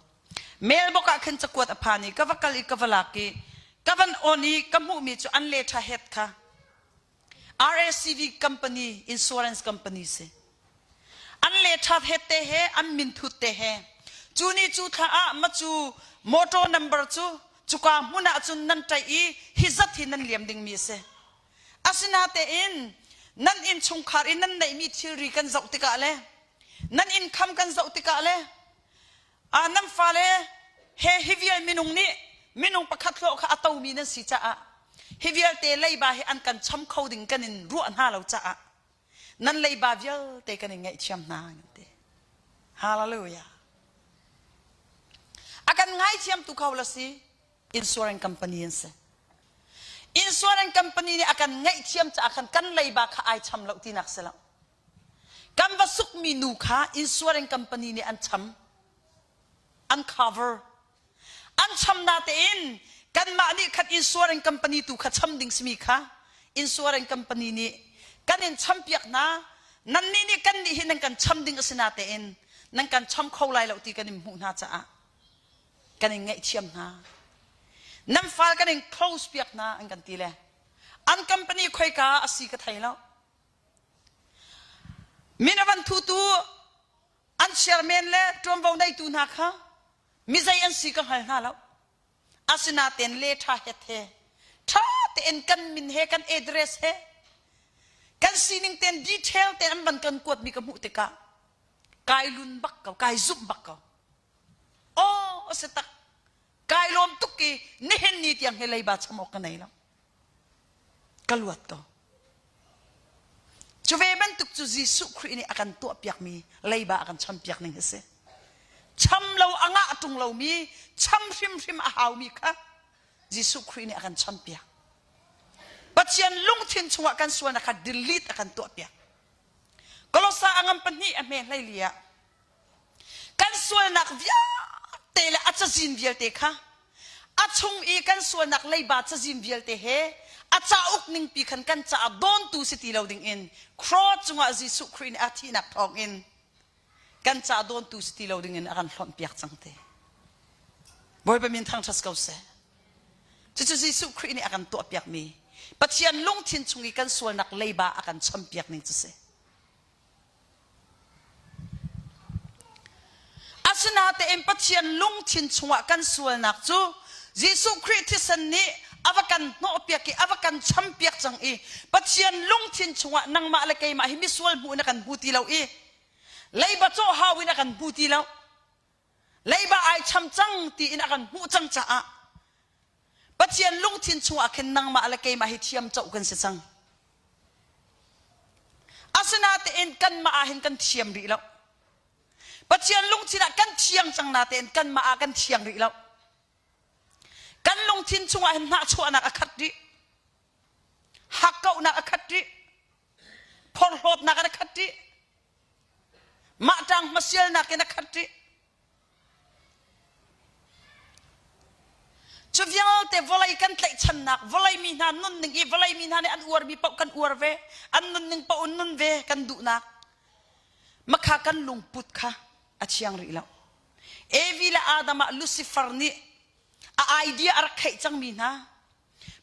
Mailbox ah khin cakuat a phan i ka va kal i ka va lak i ka van on i ka hmuhmi cu an letter head kha RACV company insurance company si. An letter head te he an minthut te he cu ni cu thla ah macu motor number cu cuka hmun ah cun nan ṭaih i hi zat hi nan liam dingmi a si. Asinatein nan innchungkhar i nan neihmi thilri kan zoh tikah le nan innkham kan zoh tikah le ah nan fale he hi vial minung nih minung pakhat hlawh kha a tomi nan si caah hi vialte leiba hi an kan cham kho ding kan in ruah hna lo caah nan leiba vialte kan in ngaihthiam hna kan ti. Hallelujah. A kan ngaithiam tu kho la si insurance company an si. Insurance company nih a kan ngaihthiam caah khan kan leiba kha ai cham lo tinak si lo. Kan va sukmi nu kha insurance company nih an cham. An cover. An cham natein kanmah nih khan insurance company tu kha cham ding simi kha insurance company nih kan in champiak hna nannih nih kan nih hi nan kan cham ding a si natein nan kan cham kho lai lo ti kan in hmuh hna caah kan in ngaihthiam hna nan file kan in close piak hna an kan ti le an company khoika a si ka thei lo min a van thutu an chairman le ṭuanvo neitu hna kha mizei an si ka hngal hna lo asinaten le ṭha het he ṭha tein kan min he kan address he kan sining ten detail ten an van kan kuatmi ka hmuh tikah kai lun bak ko kai zumh bak ko Aw a si tak. Kai lawm tuk i nihin ni tiang hi leiba cham awk ka nei lo. Ka luat ko. Cu ve bantuk cu Jesuh Khrih nih a kan tuahpiakmi leiba a kan champiak ning hi si. Cham lo a ngah ṭung lomi, cham hrimhrim a haumi kha Jesuh Khrih nih a kan champiak. Pathian lungthin chungah kan sualnak kha delete a kan tuahpiak. Kolosa a ngam pahnih a hme hleili ah Kan sualnak vialte le a cazin vialte kha a chung i kan sualnak leiba cazin vialte he a cauk ningpi khan kan caah dawntu si ti lo dingin cross cungah Jesuh Khrih nih a thihnak thawngin kan caah dawntu si ti lo dingin a kan hlonhpiak cang te. Bawipa min thangṭhat ko seh. Cucu Jesuh Khrih nih a kan tuahpiakmi Pathian lungthin chung i kan sualnak leiba a kan champiak ning cu si. Asinatein Pathian lungthin chungah kan sualnak cu Jesuh Khrih thisen nih a va kan hnawhpiak i a va kan champiak cang i Pathian lungthin chungah nangmah le keimah hi misual hmuh in a kan hmu ti lo i leiba cawh hau in a kan hmu ti lo. Leiba ai cham cang tiin a kan hmuh cang caah Pathian lungthin chungah khin nangmah le keimah hi thiam coh kan si cang. Asinatein kanmah ah hin kan thiam rih lo. Pathian lungthin ah kan thiang cang natein kanmah ah kan thiang rih lo. Kan lungthin chungah hin hnahchuahnak a khat rih. Hakkauhnak a khat rih. Phorhlawtnak in a khat rih. Mah ṭang hmasialnak in a khat rih. Cu vialte vawlei kan tlaihchannak, vawlei mi hna nunning i vawlei mi hna nih an uarmi paoh kan uar ve, an nunning paoh in nun ve kan duhnak. Makha kan lungput kha a thiang rih lo. Evi le Adam ah Lucifer nih a idea a rak kheih cangmi hna,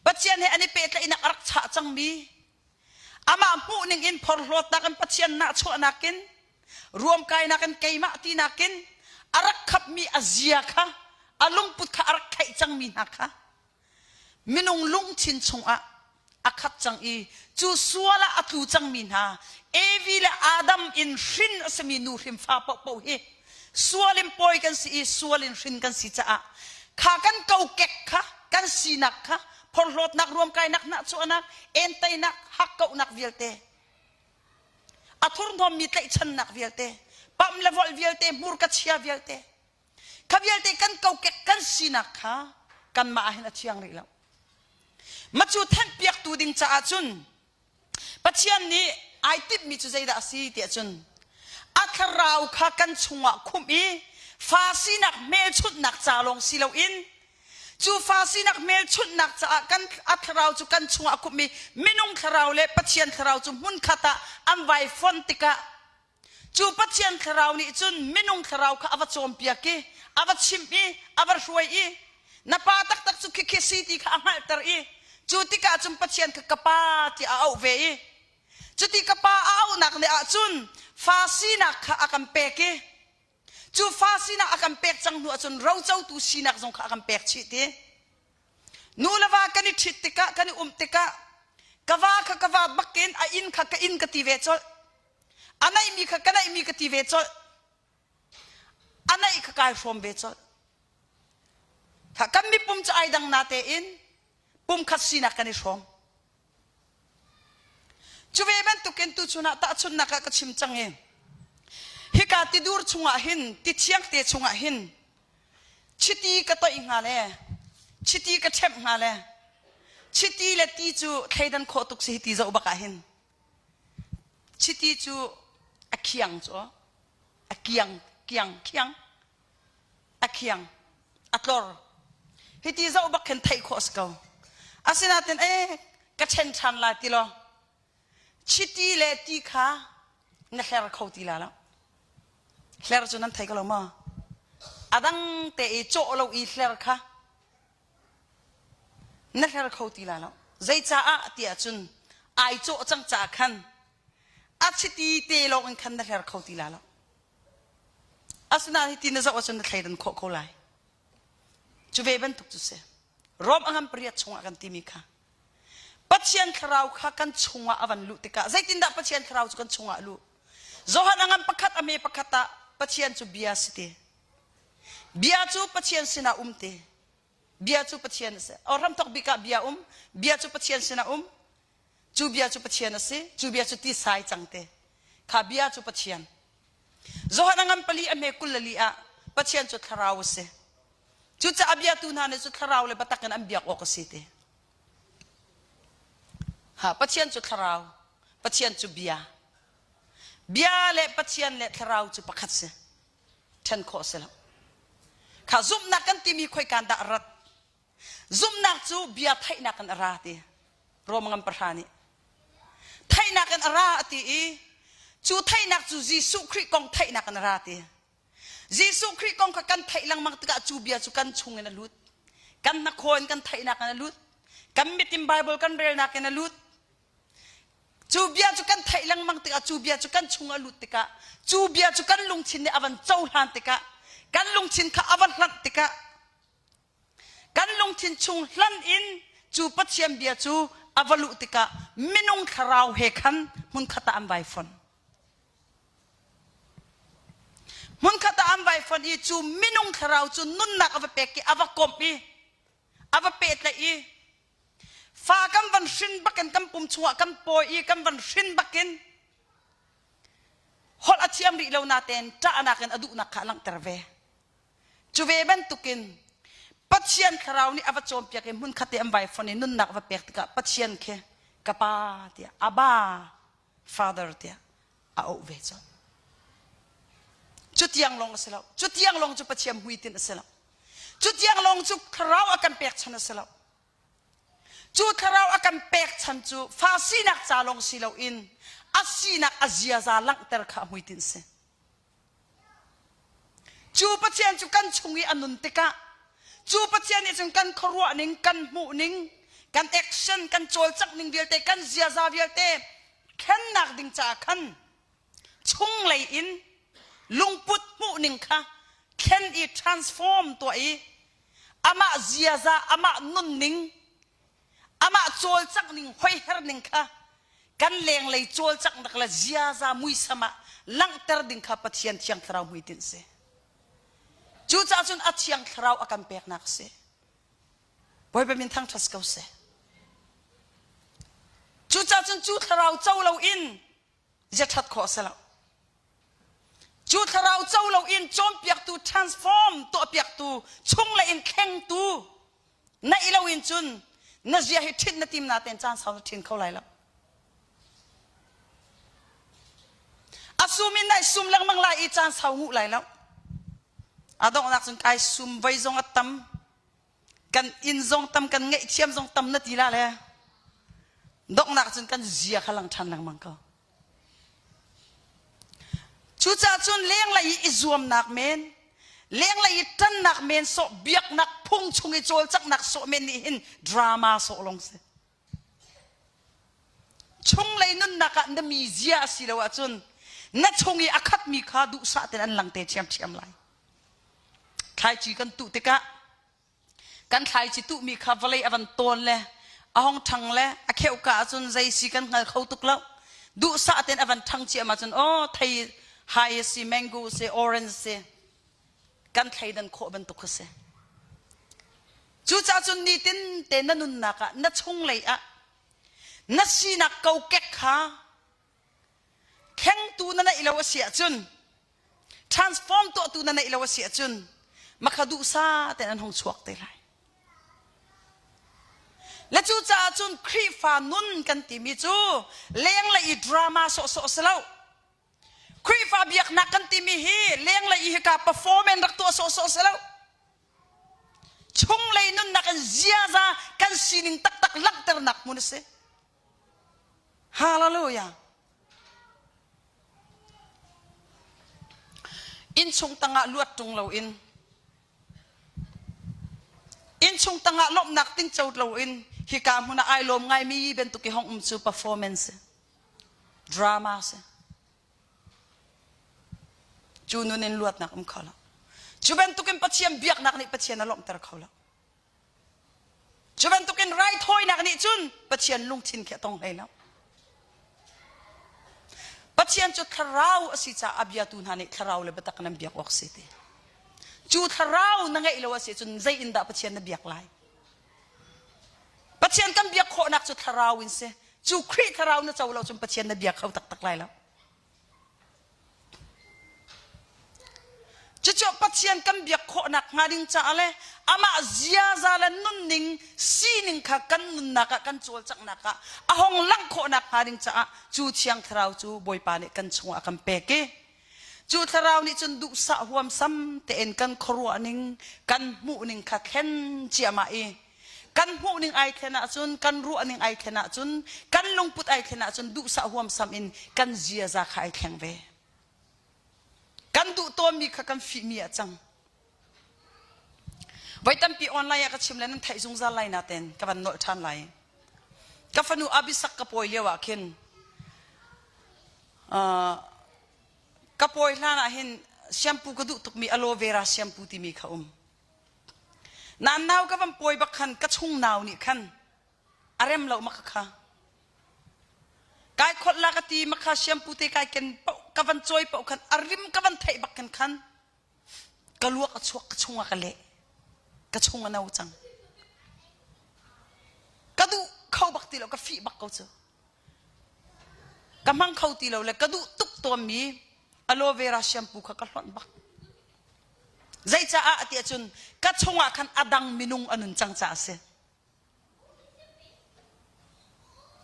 Pathian he an i pehtlaihnak a rak chah cangmi, amah hmuhning in phorhlawtnak in Pathian nahchuahnak in ruamkainak in keimah tinak in a rak khapmi a zia kha a lungput kha a rak kheih cangmi hna kha minung lungthin chungah a khat cang i cu sual ah a tlu cangmi hna Evi le Adam in hrin a simi nu hrim fa paohpaoh hi sual in pawi kan si i sual in hrin kan si caah kha kan kokek kha kan sinak kha phorhlawtnak ruamkainak hnahchuahnak entainak hakkauhnak vialte a thurhnawmmi tlaihchannak vialte pam le volh vialte hmurka chia vialte kha vialte kan kokek kan sinak kha kanmah ah hin a thiang rih lo macu thenhpiaktu ding caah cun Pathian nih ai timhmi cu zeidah a si tiah cun a thlarau kha kan chungah khumh i fa sinak hmelchunhnak ca lawng si loin cu fa sinak hmelchunhnak caah kan a thlarau cu kan chungah a khumhmi minung thlarau le Pathian thlarau cu hmunkhat ah an vai fonh tikah Cu Pathian thlarau nih cun minung thlarau kha a va cawnpiak i a va chimh i a va hruai i na pa taktak cu khikhi si ti kha a hngalhter i cu tikah cun Pathian kha ka pa tiah a auh ve i cuti ka pa a auhnak nih ahcun fa sinak kha a kan pek i cu fa sinak a kan pek cang hnu ahcun rocotu sinak zong kha a kan pek chih ti nu le va kan i ṭhit tikah kan i umh tikah ka va kha ka va bakin a inn kha ka inn ka ti ve colh A naihmi kha ka naihmi ka ti ve colh. A naih kha kai hrawm ve colh. Kan mipum cu ai dang na tein pumkhat sinak kan i hrawm. Cu ve bantukin tuchun ah tahchunhnak ah ka chim cang i hika tidur chungah hin ti thiang te chungah hin chiti ka toih hnga le chiti ka ṭhemh hnga le. Chiti le ti cu thleidan khawh tuk si hi ti zoh bak ah hin. Chiti cu a khiang cu a kiang kiang khiang a khiang a tlor. Hi ti zoh bak khin theih khawh si ko. Asinain eh ka ṭhen ṭhan lai ti law chiti le ti kha na hler kho ti la lo. Hler cu nan thei ko lo maw? A dang te i cawh lo i hler kha na hler kho ti la lo. Zeicaah tiah cun ai cawh cang caah khan a chiti te lawng in khan na hler kho ti la lo. Asinain hiti na zoh ahcun na thleidan khawh ko lai. Cu ve bantuk cu si. Rom a ngan pariat chungah kan timi kha Pathian thlarau kha kan chungah a van luh tikah zeitindah Pathian thlarau cu kan chungah a luh? Johan a ngan pakhat a me pakhat ah Pathian cu bia si ti. Bia cu Pathian sinah um ti. Bia cu Pathian a si. O hramthok bik ah bia um, bia cu Pathian sinah um. Cu bia cu Pathian a si. Cu bia cu tisai cang te. Kha bia cu Pathian. Johan a ngan pali a hme 24 ah Pathian cu thlarau a si. Cucaah biatu hna nih cu thlarau le biatak in an biak awk a si ti. Ha, Pathian cu thlarau, Pathian cu bia. Bia le Pathian le thlarau cu pakhat si. Ṭhen khawh si lo. Kha zumhnak kan timi khoikan dah rat? Zumhnak cu bia theihnak in a ra ti. Rom ngam pahra nih. Theihnak in a ra a ti i cu theihnak cu Jesuh Khrih kong theihnak in a ra ti. Jesuh Khrih kong kha kan theih lengmang tikah cu bia cu kan chung in a lut. Kan hnakhaw in kan theihnak in a lut. Kan mit in Bible kan relnak in a lut. Cu bia cu kan theih lengmang tikah cu bia cu kan chung a lut tikah cu bia cu kan lungthin nih a van cohlan tikah kan lungthin kha a va hlanh tikah Kan lungthin chung hlan in cu Pathian bia cu a va luh tikah minung thlarau he khan hmunkhat ah an vai fon. Hmunkhat ah an vai fon i cu minung thlarau cu nunnak a va pek i a va komh i a va pehtlaih i fa kan van hrin bakin kan pum chungah kan pawi i kan van hrin bakin holh a thiam rih lo natein ṭahnak in a duhnak kha a langhter ve. Cu ve bantukin Pathian thlarau nih a va cawnpiak i hmunkhat i an vai fon i nunnak a va pek tikah Pathian khi ka pa tiah Abba Father tiah a auh ve colh. Cu tiang lawng a si lo. Cu tiang lawng cu Pathian hmuitinh a si lo. Cu tiang lawng cu thlarau a kan pek chan a si lo. Cu thlarau a kan pek chan cu fa sinak ca lawng si loin a sinak a ziaza langhter kha a hmuitinh si. Cu Pathian cu kan chung i a nun tikah cu Pathian nih cun kan khuaruah ning, kan hmuh ning, kan action, kan cawlcangh ning vialte, kan ziaza vialte thlennak ding caah khan chunglei in lungput hmuh ning kha thlen i transform tuah i amah ziaza, amah nunning amah cawlcangh ning hoiher ning kha kan lenglei cawlcanghnak le ziaza muisam ah langhter ding kha Pathian Thiang Thlarau hmuitinh si. Cucaah cun a Thiang Thlarau a kan peknak a si. Bawipa min thangṭhat ko seh. Cucaah cun cu thlarau co loin zia ṭhat khawh a si lo. Cu thlarau co loin cawnpiaktu transform tuahpiaktu chunglei in thlengtu naih loin cun na zia hi ṭhit na tim natein caan sau na ṭhin kho lai lo. A sum in nai sum lengmang lai i caan sau nguh lai lo. A donghnak cun kai sum voi zong a tam kan inn zong tam kan ngaihthiam zong tam na ti la le donghnak cun kan zia kha lang ṭhan lengmang ko. Cucaah cun lenglei i i zuamnak men, lenglei i ṭannak men sawh, biaknak phung chung i cawlcanghnak sawh men nih hin drama sawh lawng si. Chunglei nunnak ah na mizia a si lo ahcun na chung i a khatmi kha duhsah tein an lang te ṭhiamṭhiam lai. Thlaici kan tuh tikah Kan thlaici tuhmi kha vawlei a van tawn le a hong ṭhang le a kheuhka ahcun zei si kan hngal kho tuk lo. Duhsah tein a van ṭhang ciam ahcun aw thei hai a si, mango a si, orange a si. Kan thleidan khawh bantuk kha si. Cucaah cun nitin te na nunnak ah na chunglei ah na sinak kokek kha thlengtu na neih lo a si ahcun transform tuahtu na neih lo a si ahcun makha duhsa tein an hung chuak te lai. Le cucaah cun Khrihfa nun kan timi cu lenglei i drama sawhsawh si lo. Khrihfa biaknak kan timi hi lenglei i hika performance rak tuah sawhsawh si lo. Chunglei nunnak in ziaza kan sining taktak langhternak hmun a si. Hallelujah. Innchung tangah luat ṭung loin Innchung tangah lawmhnak tingco loin hika hmun ah ai lawm ngaimi bantuk i hong um cu performance drama si. Cu nun in luatnak um kho lo. Cu bantukin Pathian biaknak nih Pathian a lawmhter kho lo. Cu bantukin raithawinak nih cun Pathian lungthin khi a tong hlei lo. Pathian cu thlarau a si caah a biatu hna nih thlarau le biatak nan biak awk si ti. Cu thlarau na ngeih lo a si cun zei in dah Pathian na biak lai? Pathian kan biak khawhnak cu thlarau in si. Cu Khrih thlarau na co lo cun Pathian na biak kho taktak lai lo. Cucu Pathian kan biak khawhnak hnga ding caah le amah ziaza le nunning sining kha kan nunnak ah kan cawlcanghnak ah a hong langh khawhnak hnga ding caah cu Thiang Thlarau cu Bawipa nih kan chungah a kan pek i cu Thlarau nih cun duhsah huamsam tein kan khuaruahning kan hmuhning kha thlen ciahmah i kan hmuhning ai thlen ahcun kan ruahning ai thlen ahcun kan lungput ai thlen ahcun duhsah huamsam in kan ziaza kha ai thleng ve. Kan duh tawnmi kha kan fihmi ah cang. Voi tampi online ah ka chim le nan theih zungzal lai naten ka van nolh ṭhan lai. Ka fanu Abisak ka pawi lio ah khin uh, ka pawi hlan ah hin shampoo ka duh tukmi aloe vera shampoo timi kha um. Nan nau ka van pawi bak khan ka chung nau nih khan a rem lo ma kha Kai kholh la ka ti makha shampoo te kai ken paoh ka van cawi paoh khan a rim ka van theih bak khan khan ka luak a chuak ka chung ah ka leh ka chung a no cang ka duh kho bak ti lo ka fih bak ko cu ka hmang kho ti lo le ka duh tuk tawnmi aloe vera shampoo kha ka hlonh bak zeicaah tiah cun ka chungah khan a dang minung a nun cang caah a si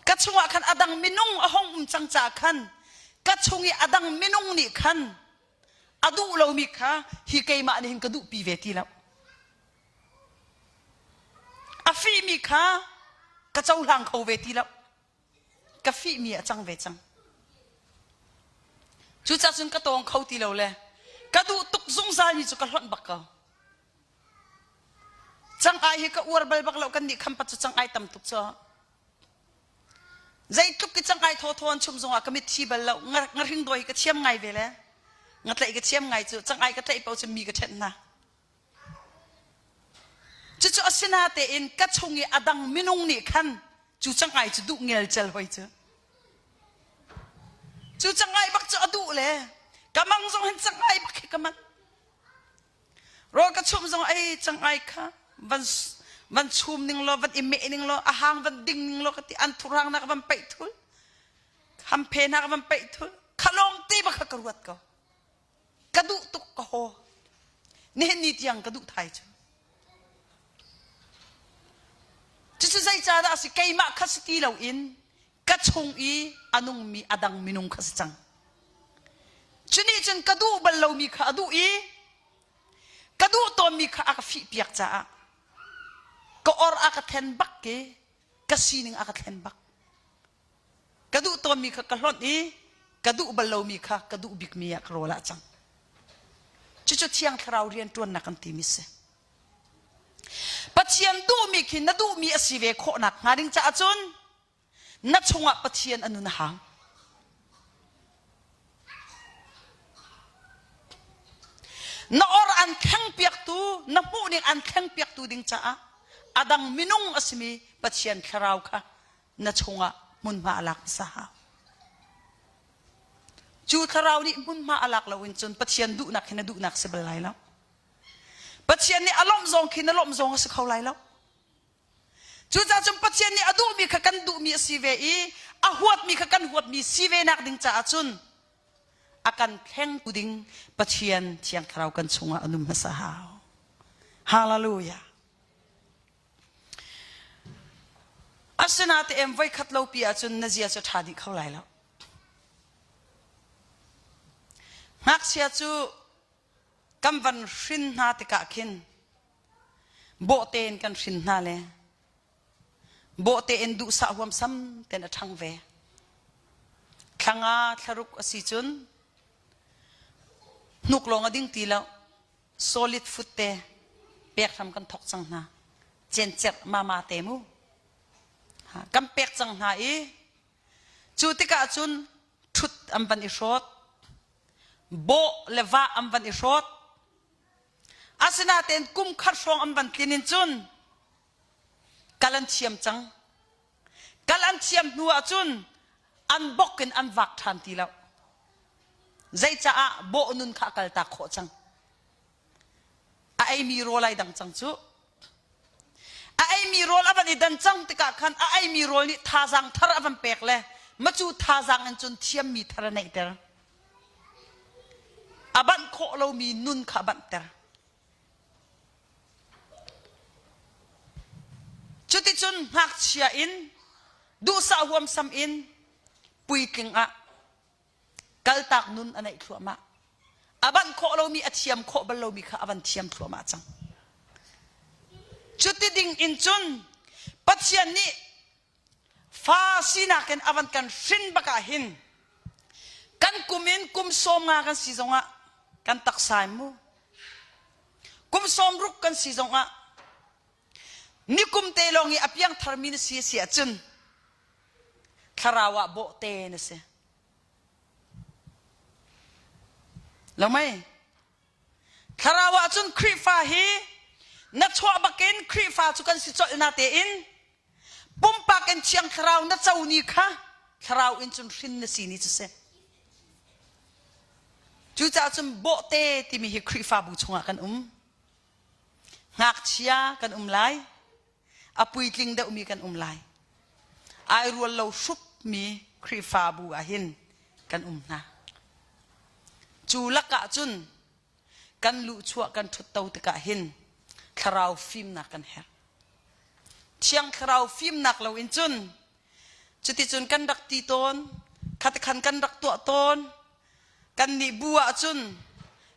Ka chungah khan a dang minung a hong um cang caah khan ka chung i a dang minung nih khan a duh lomi kha hi keimah nih hin ka duhpi ve ti lo. A fihmi kha ka cohlang kho ve ti lo. Ka fihmi a cang ve cang. Cucaah cun ka tawng kho ti lo le ka duh tuk zungzalmi cu ka hlonh bak ko. Cang-ai hi ka uar bal bak lo kan nih khampat cu cang-ai tam tuk cu. Zeitluk ki cang-ai thawthaw an chum zongah ka mit thi bal lo. Ngahring dawi hi ka thiam ngai ve le. Ngatlaih ka thiam ngai cu cang-ai ka tlaih paoh cu mi ka ṭhenh hna. Cucu asinatein ka chung i a dang minung nih khan cu cang-ai cu duh ngelcel hoi cu. Cu cang-ai bak cu a duh le ka mang zong hin cang-ai bak hi ka manh. Rawl ka chumh zong ei cang ai kha van van chum ning law van i meh ning law a hang van ding ning law ka ti an thurang nak van peih thul hamphe nak van peih thul khalong te ba kha ka ruat ko ka duh tuk ka haw nihin ni tiang ka duh thai cu cucu zeicadah a si keimah kha si ti loin ka chung i a nungmi a dang minung kha si cang. Cu nih cun ka duh bal lomi kha a duh i ka duh tawnmi kha a ka fihpiak caah ka or a ka thlen bak i ka sining a ka thlen bak. Ka duh tawnmi kha ka hlonh i ka duh bal lomi kha ka duh bikmi ah ka rawl ah cang. Cucu Thiang Thlarau rianṭuannak kan timi si. Pathian duhmi khi na duhmi a si ve khawhnak hnga ding caah cun na chungah Pathian a nun a hau. Na or an thlengpiaktu, na hmuhning an thlengpiaktu ding caah a dang minung a simi Pathian thlarau kha na chungah hmunhma a lak hmasa hau. Cu thlarau nih hmunhma a lak loin cun Pathian duhnak hi na duhnak si bal lai lo. Pathian nih a lawmh zong khi na lawmh zong a si kho lai lo. Cucaah cun Pathian nih a duhmi kha kan duhmi a si ve i a huatmi kha kan huatmi si ve nak ding caah cun a kan thlengtu ding Pathian Thiang Thlarau kan chungah a num hmasa hau. Hallelujah. Asinain voikhat lo pi ahcun na zia cu ṭha dih kho lai lo. Ngakchia cu kan van hrin hna tikah khin bawhte in kan hrin hna le bawhte in duhsah huamsam ten a ṭhang ve. Thlanga thlaruk a si cun hnuk lawng a ding ti lo. Solid food te pek hram kan thok cang hna. Cencerh mama te mu. Kan pek cang hna i cu tikah cun ṭhut an van i hrawt. Bawh le vah an van i hrawt. Asinain kum khat hrawng an van tlin in cun kal an thiam cang. Kal an thiam hnu ahcun an bok in an vak ṭhan ti lo. Zeicaah bawh nun kha a kaltak khawh cang. A eimi rawl ai dang cang cu. A eimi rawl a van i dan cang tikah khan a eimi rawl nih thazaang thar a van pek le macu thazaang in cun thiammi thar a neihter. A banh khawh lomi nun kha a banhter. Cuticun ngakchia in duhsah huamsam in puitling ah kaltak nun a neih thluahmah. A banh khawh lomi a thiam khawh bal lomi kha a van thiam thluahmah cang. Cuti ding in cun Pathian nih fa sinak in a van kan hrin bak ah hin kan kum in kum 50 kan si zongah kan taksa in mu kum 60 kan si zongah nikum te lawng i a piang tharmi na si a si ahcun thlarau ah bawhte na si lo mei thlarau ah cun Khrihfa hi na chuah bakin Khrihfa cu kan si colh na tein pumpak in thiang thlarau na co ni kha thlarau in cun hrin na si ni cu si cucaah cun bawhte timi hi Khrihfabu chungah kan um ngakchia kan um lai a puitling deuhmi kan um lai ai rual lo hrupmi Khrihfabu ah hin kan um hna cu lakah cun kan luhchuah kan ṭhutto tikah hin thlarau fimnak kan herh Thiang Thlarau fimnak loin cun cuticun kan rak ti tawn, khatikhan kan rak tuah tawn. Kannih bu ahcun,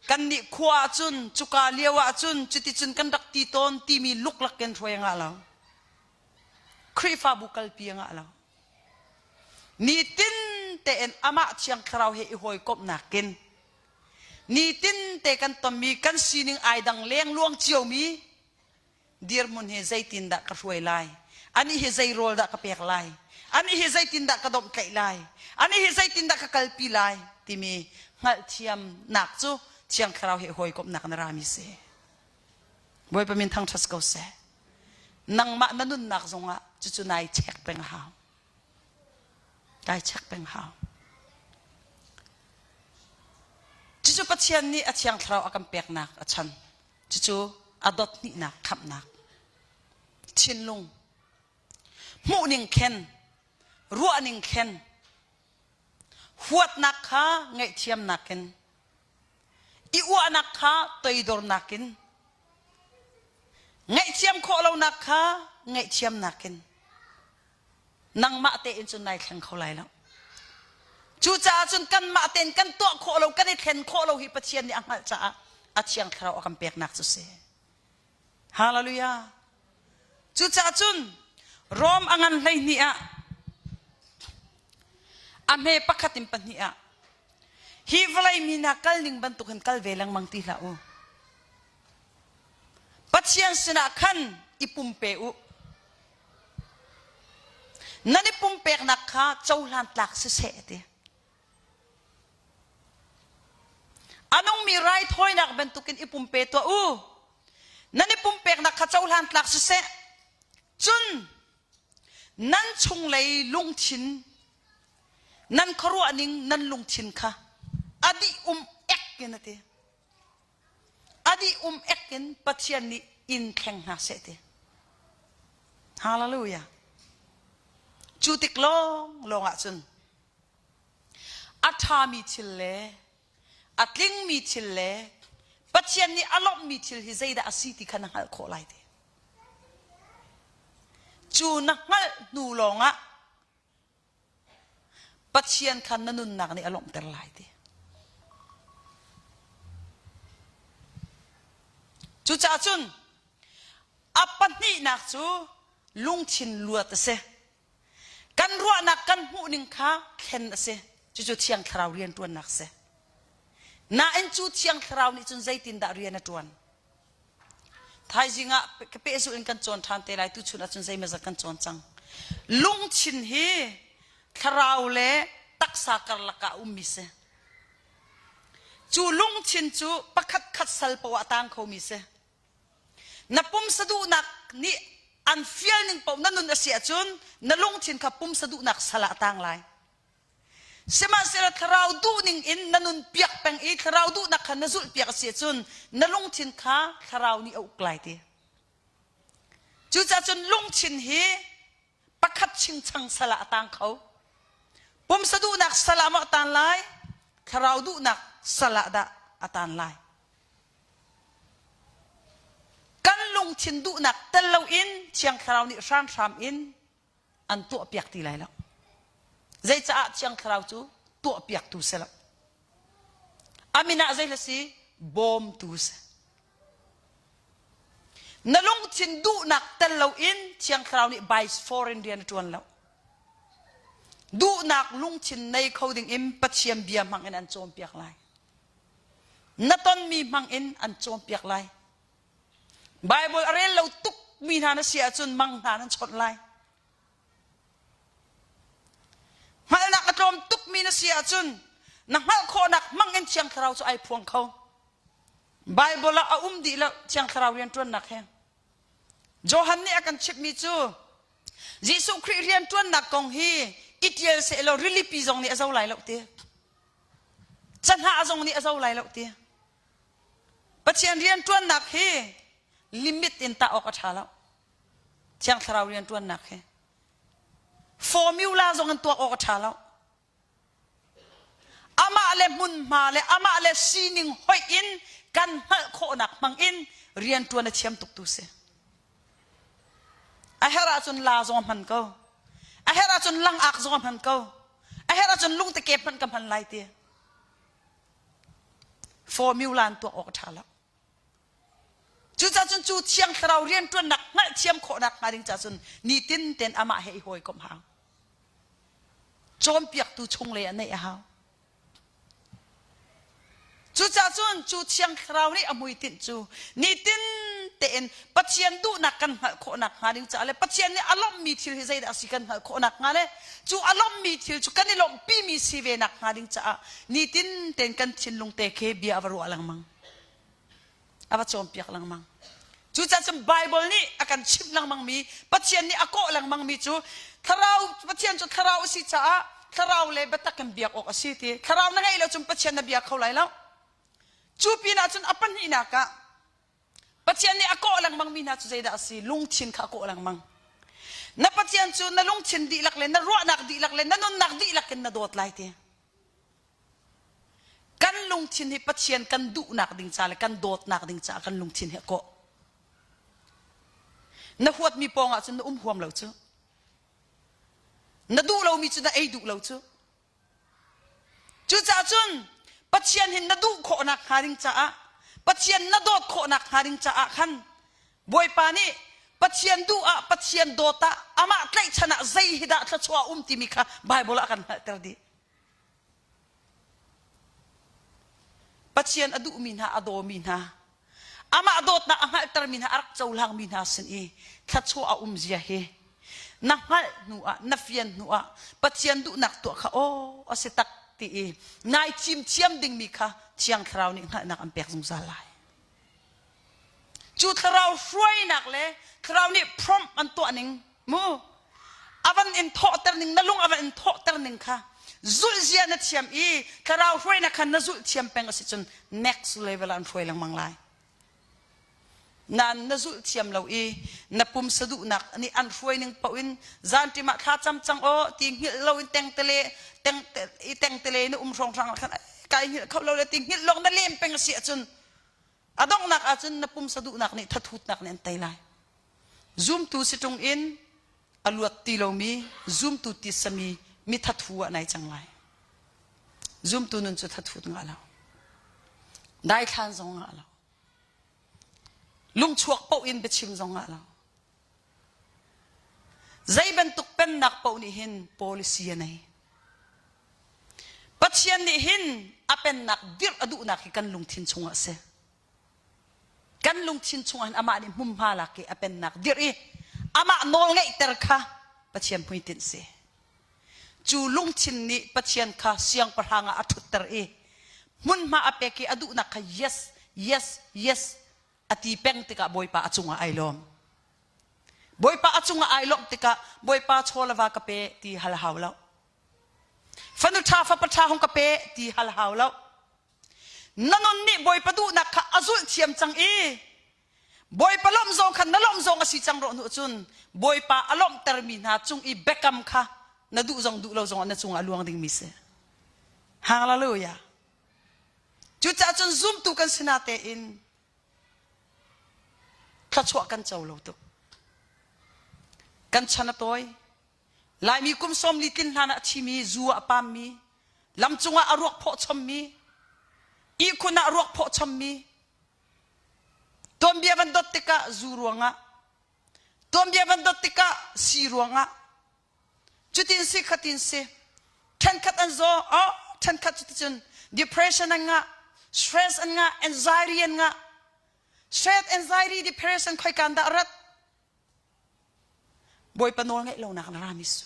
kannih khua ahcun, cuka lio ahcun cuticun kan rak ti tawn timi luklak in hruai a ngah lo. Khrihfabu kalpi a ngah lo. Nitin tein amah Thiang Thlarau he i hawikomhnak in nitin te kan tonmi kan sining ai dang lengluang ciomi dirhmun hi zeitindah ka hruai lai anih hi zei rawl dah ka pek lai anih hi zeitindah ka domhtlaih lai anih hi zeitindah ka kalpi lai timi hngalhthiamnak cu thiang thlarau he hawikomhnak na rami si Bawipa min thangṭhat ko seh nangmah na nunnak zongah cucu nai check peng a hau kai check peng hau cucu Pathian nih a thiang thlarau a kan peknak a chan Cucu a dot hnihnak khamhnak. Thinlung, hmuhning thlen, ruahning thlen, huatnak kha ngaihthiamnak in, i uahnak kha toidornak in, ngaihthiam khawh lonak kha ngaihthiamnak in, nangmah tein cun nai thleng kho lai lo. Cucaah cun kanmah tein kan tuah khawh lo, kan i thlen khawh lo hi Pathian nih a hngalh caah a thiang thlarau a kan peknak cu si. Hallelujah. Cucaah cun Rom a ngan 12 ah a hme pakhat in pahnih ah hi vawlei mi hna kal ning bantuk hin kal ve lengmang ti hlah u. Pathian sinah khan i pumpe u. Nan i pumpeknak kha cohlan tlak siseh ti. A nungmi raithawinak bantukin i pumpe tuah u. Nan i pumpeknak kha cohlan tlak siseh. Cun nan chunglei lungthin, nan khuaruahning nan lungthin kha a dih um ek in a ti. A dih um ek in Pathian nih in thleng hna seh ti. Hallelujah. Cu tik lawng lawng ah cun a ṭhami thil le a tlingmi thil le Pathian nih a lawmhmi thil hi zeidah a si ti kha na hngalh khawh lai ti. Cu na hngalh hnu lawngah Pathian kha na nunnak nih a lawmhter lai ti. Cucaah cun a pahnihnak cu lungthin luat a si. Kan ruahnak kan hmuhning kha thlen a si. Cucu Thiang Thlarau rianṭuannak a si. Nain cu Thiang Thlarau nih cun zeitindah rian a ṭuan? Thaizing ah ka pehzulh in kan cawn ṭhan te lai. Tuchun ahcun zeimawzat kan cawn cang. Lungthin hi thlarau le taksa karlak ah a ummi si. Cu lungthin cu pakhat khat sal poah a tang khomi si. Na pumsa duhnak nih an fial ning paoh na nun a si ahcun na lungthin kha pumsa duhnak sal ah a tang lai. Sihmanhsehlaw thlarau duhning in na nun piak peng i thlarau duhnak kha na zulh piak a si ahcun na lungthin kha thlarau nih a uk lai ti. Cucaah cun lungthin hi pakhat chingchang sal ah a tang kho. Pumsa duhnak sal ah maw a tan lai? Thlarau duhnak sal ah dah a tan lai? Kan lungthin duhnak tel loin Thiang Thlarau nih hranhram in an tuahpiak ti lai lo. Zeicaah Thiang Thlarau cu tuahpiaktu si lo. A min ah zei si? Bawmtu si. Na lungthin duhnak tel loin Thiang Thlarau nih vice foreign rian a ṭuan lo. Duhnak lungthin nei kho ding in Pathian bia hmang in an cawnpiak lai. Na tonmi hmang in an cawnpiak lai. Bible a rel lo tuk mi hna na si ahcun mang hna nan chawnh lai. Hngalhnak a tlawm tuk mi na si ahcun na hngalh khawhnak hmang in Thiang Thlarau cu ai phuang kho. Bible ah a um dih lo Thiang Thlarau rianṭuannak he. Johan nih a kan chimhmi cu Jesuh Khrih rianṭuannak kong hi i ṭial sehlaw rilipi zong nih a zo lai lo ti. Cahnah zong nih a zo lai lo ti. Pathian rianṭuannak hi limit in tah awk a ṭha lo. Thiang Thlarau rianṭuannak hi. Formula zong in tuak awk a ṭha lo. Amah le hmunhma le amah le sining hoih in kan hngalh khawhnak hmang in rianṭuan a thiam tuk tu si. A herh ahcun la zong a hman ko. A herh ahcun langak zong a hman ko. A herh ahcun lungtekep hmanh ka hman lai ti. Formula in tuak awk a ṭha lo. Cucaah cun cu Thiang Thlarau rianṭuannak hngalhthiam khawhnak hnga ding caah cun nitin tein amah he i hawikomh hau. Cawnpiaktu chunglei ah neih a hau. Cucaah cun cu Thiang Thlarau nih a hmuitinh cu nitin tein Pathian duhnak kan hngalh khawhnak hnga ding caah le Pathian nih a lawmhmi thil hi zeidah a si kan hngalh khawhnak hnga le cu a lawmhmi thil cu kan i lawmhpimi si ve nak hnga ding caah nitin tein kan thinlung te khi bia a va ruah lengmang. A va cawnpiak lengmang. Cucaah cun Bible nih a kan chimh lengmangmi Pathian nih a kawh lengmangmi cu thlarau Pathian cu thlarau a si caah thlarau le biatak in biak awk a si ti. Thlarau na ngeih lo cun Pathian na bia kho lai lo. Cu pinah cun a pahnihnak ah Pathian nih a kawh lengmangmi hna cu zeidah a si? Lungthin kha a kawh lengmang. Na Pathian cu na lungthin dihlak le na ruahnak dihlak le na nunnak dihlak in na dawt lai ti. Kan lungthin hi Pathian kan duhnak ding ca le kan dawtnak ding caah kan lungthin hi a kawh. Na huatmi pawng ah cun na um huam lo cu. Na duh lomi cu na ei duh lo cu. Cucaah cun Pathian hin na duh khawhnak hnga ding caah Pathian na dawt khawhnak hnga ding caah khan Bawipa nih Pathian duh ah Pathian dawt ah amah tlaihchan ah zei hi dah thluachuah a um timi kha Bible ah a kan hngalhter dih. Pathian a duhmi hna a dawmi hna amah dawtnak a hngalhtermi hna a rak cohlangmi hna sin i thluachuah a um zia hi na hngalh hnu ah na fian hnu ah Pathian duhnak tuah kha aw a si tak ti i nai thim thiam dingmi kha Thiang Thlarau nih hngalhnak an pek zungzal lai. Cu thlarau hruainak le thlarau nih prompt an tuah ning mu a van in thawhter ning na lung a van in thawhter ning kha zulh zia na thiam i thlarau hruainak kha na zulh thiam peng a si cun next level ah an hruai lengmang lai. Nain na zulh thiam lo i na pumsa duhnak nih an hruai ning paoh in zanṭim ah thla cam cang aw ti hngilh lo in tengtele teng i tengtele na um hrawnghrang ah khan kai hngilh kho lo le ti hngilh lawng na lem peng a si ahcun a donghnak ahcun na pumsa duhnak nih thathutnak nih an tei lai. Zumtu si ṭung in. A luat ti lomi zumtu titsami mi thathu ah nai cang lai. Zumtu nun cu thathut ngah lo. Daithlan zong ngah lo. Lungchuak paoh in biachim zong ngah lo. Zei bantuk pennak paoh nih hin policy a nei. Pathian nih hin a pennak dirh a duhnak hi kan lungthin chungah a si. Kan lungthin chungah hin amah nih hmunhma lak i a pennak dirh i amah nawl ngeihter kha Pathian hmuitinh si. Cu lungthin nih Pathian kha siangpahrang ah a ṭhutter i hmunhma a pek i a duhnak kha yes, yes, yes a ti peng tikah Bawipa a cungah ai lawm. Bawipa a cungah ai lawmh tikah Bawipa chaw le va ka pe ti hal hau lo. Fanu ṭha fapa ṭha hung ka pe ti hal hau lo. Na nun nih Bawipa duhnak kha a zulh thiam cang i Bawipa lawmh zong kha na lawmh zong a si cang rawh hnu cun Bawipa a lawmhtermi hna cung i biakam kha na duh zong duh lo zong ah na cungah a luang dingmi si. Hallelujah. Cucaah cun zumtu kan si natein thluachuah kan co lo tuk. Kan chan a tawi. Laimi kum 40 tlin hlan ah a thimi, zu ah a pammi, lamcung ah a ruak phawh chommi, ihkhun ah a ruak phawh chommi, tuanbia van dot tikah zu ruangah, tuanbia van dot tikah si ruangah, cutin si khatin si, ṭhenkhat an zaw, oh, ṭhenkhat cuticun depression an ngah, stress an ngah, anxiety an ngah. Stress, anxiety, depression khoikan dah rat? Bawipa nawl ngeih lonak na rami su.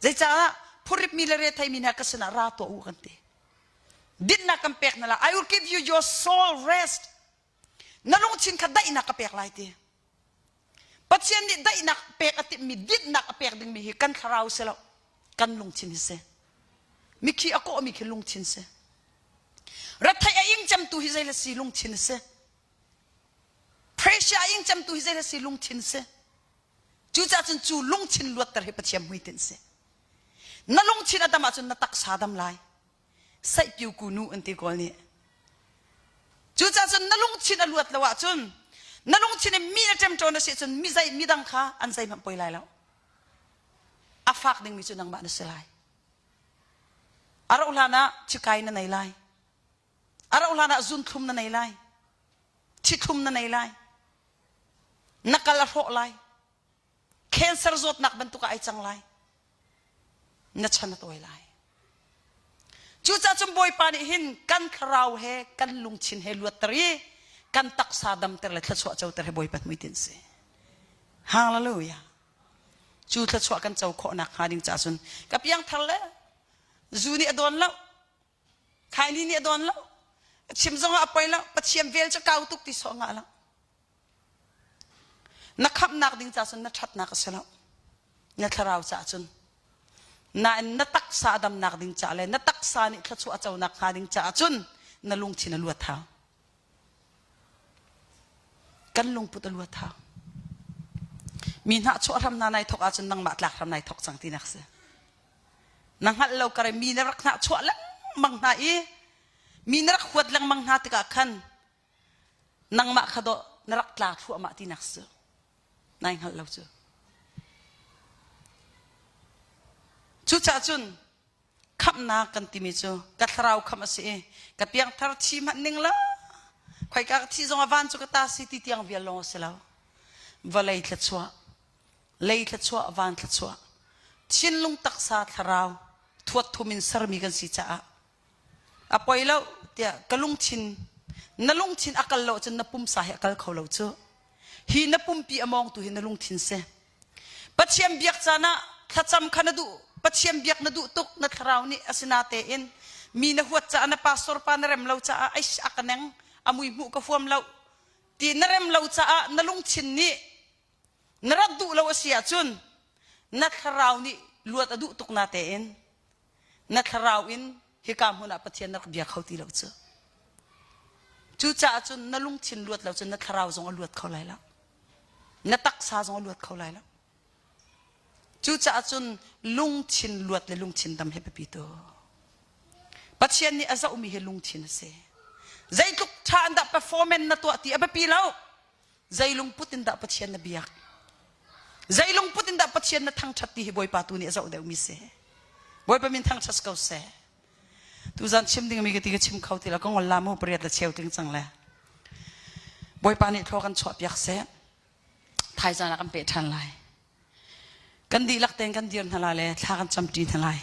Zeicahah phuripmi le retheimi hna ka sinah ra tuah u kan ti. Dinhnak kan pek na la. I will give you your soul rest. Na lungthin kha daihnak ka pek lai ti. Pathian nih daihnak pek a timhmi dinhnak a pek dingmi hi kan thlarau si lo. Kan lungthin hi si. Mikhi a kawhmi khi lungthin si. Retheih a ing cemtu hi zei le si lungthin si. Pressure a ing cemtu hi zei si lungthin si. Cucaah cun cu lungthin luatter hi Pathian hmuitinh si. Na lungthin a dam ahcun na taksa dam lai. Saihpiu ku nu an ti kawl nih. Cucaah cun na lungthin a luat lo ahcun na lungthin in mi na ṭemṭawn a si ahcun mi zei midang kha an zeihmanh poi lai lo. A fak dingmi cu nangmah na si lai. A rauh hlan ah thikai na nei lai. A rauh hlan ah zunthlum na nei lai. Thithlum na nei lai. Na kal a hrawh lai. Cancer zawtnak bantuk ah ai cang lai. Na chan a tawi lai. Cucaah cun Bawipa nih hin kan thlarau he kan lungthin he luatter i kan taksa damter le thluachuah coter he Bawipa hmuitinh si. Hallelujah. Cu thluachuah kan co khawh nak hnga ding caah cun ka piangthar le zu nih a dawn lo Khaini nih a dawn lo. A chim zongah a poi lo. Pathian vel cu kau tuk ti sawh ngah lo. Na khamhnak ding ca cun na ṭhatnak a si lo. Na thlarau ca cun. Nain na taksa a damnak ding ca le na taksa nih thluachuah a conak hnga ding caah cun na lungthin a luat hau. Kan lungput a luat hau. Mi hnahchuah hram hna nai thok ahcun nangmah tlak hram nai thok cang tinak si. Na hngalh lo kar mi na rak hnahchuah lengmang hna i mi na rak huat lengmang hna tikah khan nangmah kha dawh na rak tla thluahmah tinak si. Nai hngalh lo cu. Cucaah cun khamhnak kan timi cu ka thlarau khamh a si i ka piangthar thi hmanh ning la khoika ka thi zong ah van cu ka ta si ti tiang vial lawng a si lo. Vawlei thluachuah lei thluachuah van thluachuah thinlung taksa thlarau thuat thum in sermi kan si caah a poi lo tiah ka lungthin na lungthin a kal lo cun na pumsa hi a kal kho lo cu hi na pumpi a mawngtu hi na lungthin si Pathian biak caan ah thlacam kha na duh Pathian biak na duh tuk na thlarau nih asinatein mi na huat caah na pastor pa na rem lo caah ai a ka neng a mui hmuh ka huam lo ti na rem lo caah na lungthin nih na rak duh lo a si ahcun na thlarau nih luat a duh tuk na tein na thlarau in hika hmun ah Pathian na rak bia kho ti lo cu cucaah cun na lungthin luat lo cun na thlarau zong a luat kho lai lo na taksa zong a luat kho lai lo cucaah cun lungthin luat le lungthin dam hi biapi tu Pathian nih a zohmi hi lungthin a si zeitluk ṭha in dah performance na tuah ti a biapi lo Zei lungput in dah Pathian na biak? Zei lungput in dah? Zeitindah Pathian na thangṭhat ti hi Bawipa tu nih a zoh deuhmi si. Bawipa min thangṭhat ko seh. Tuzan chim dingmi ka ti ka chim kho ti lo ka ngol la mu pariat le cheu tling cang le. Bawipa nih thlaw kan chuah piak seh. Thaizan ah kan peh ṭhan lai. Kan dihlak tein kan dir hna lai le thla kan camṭi hna lai.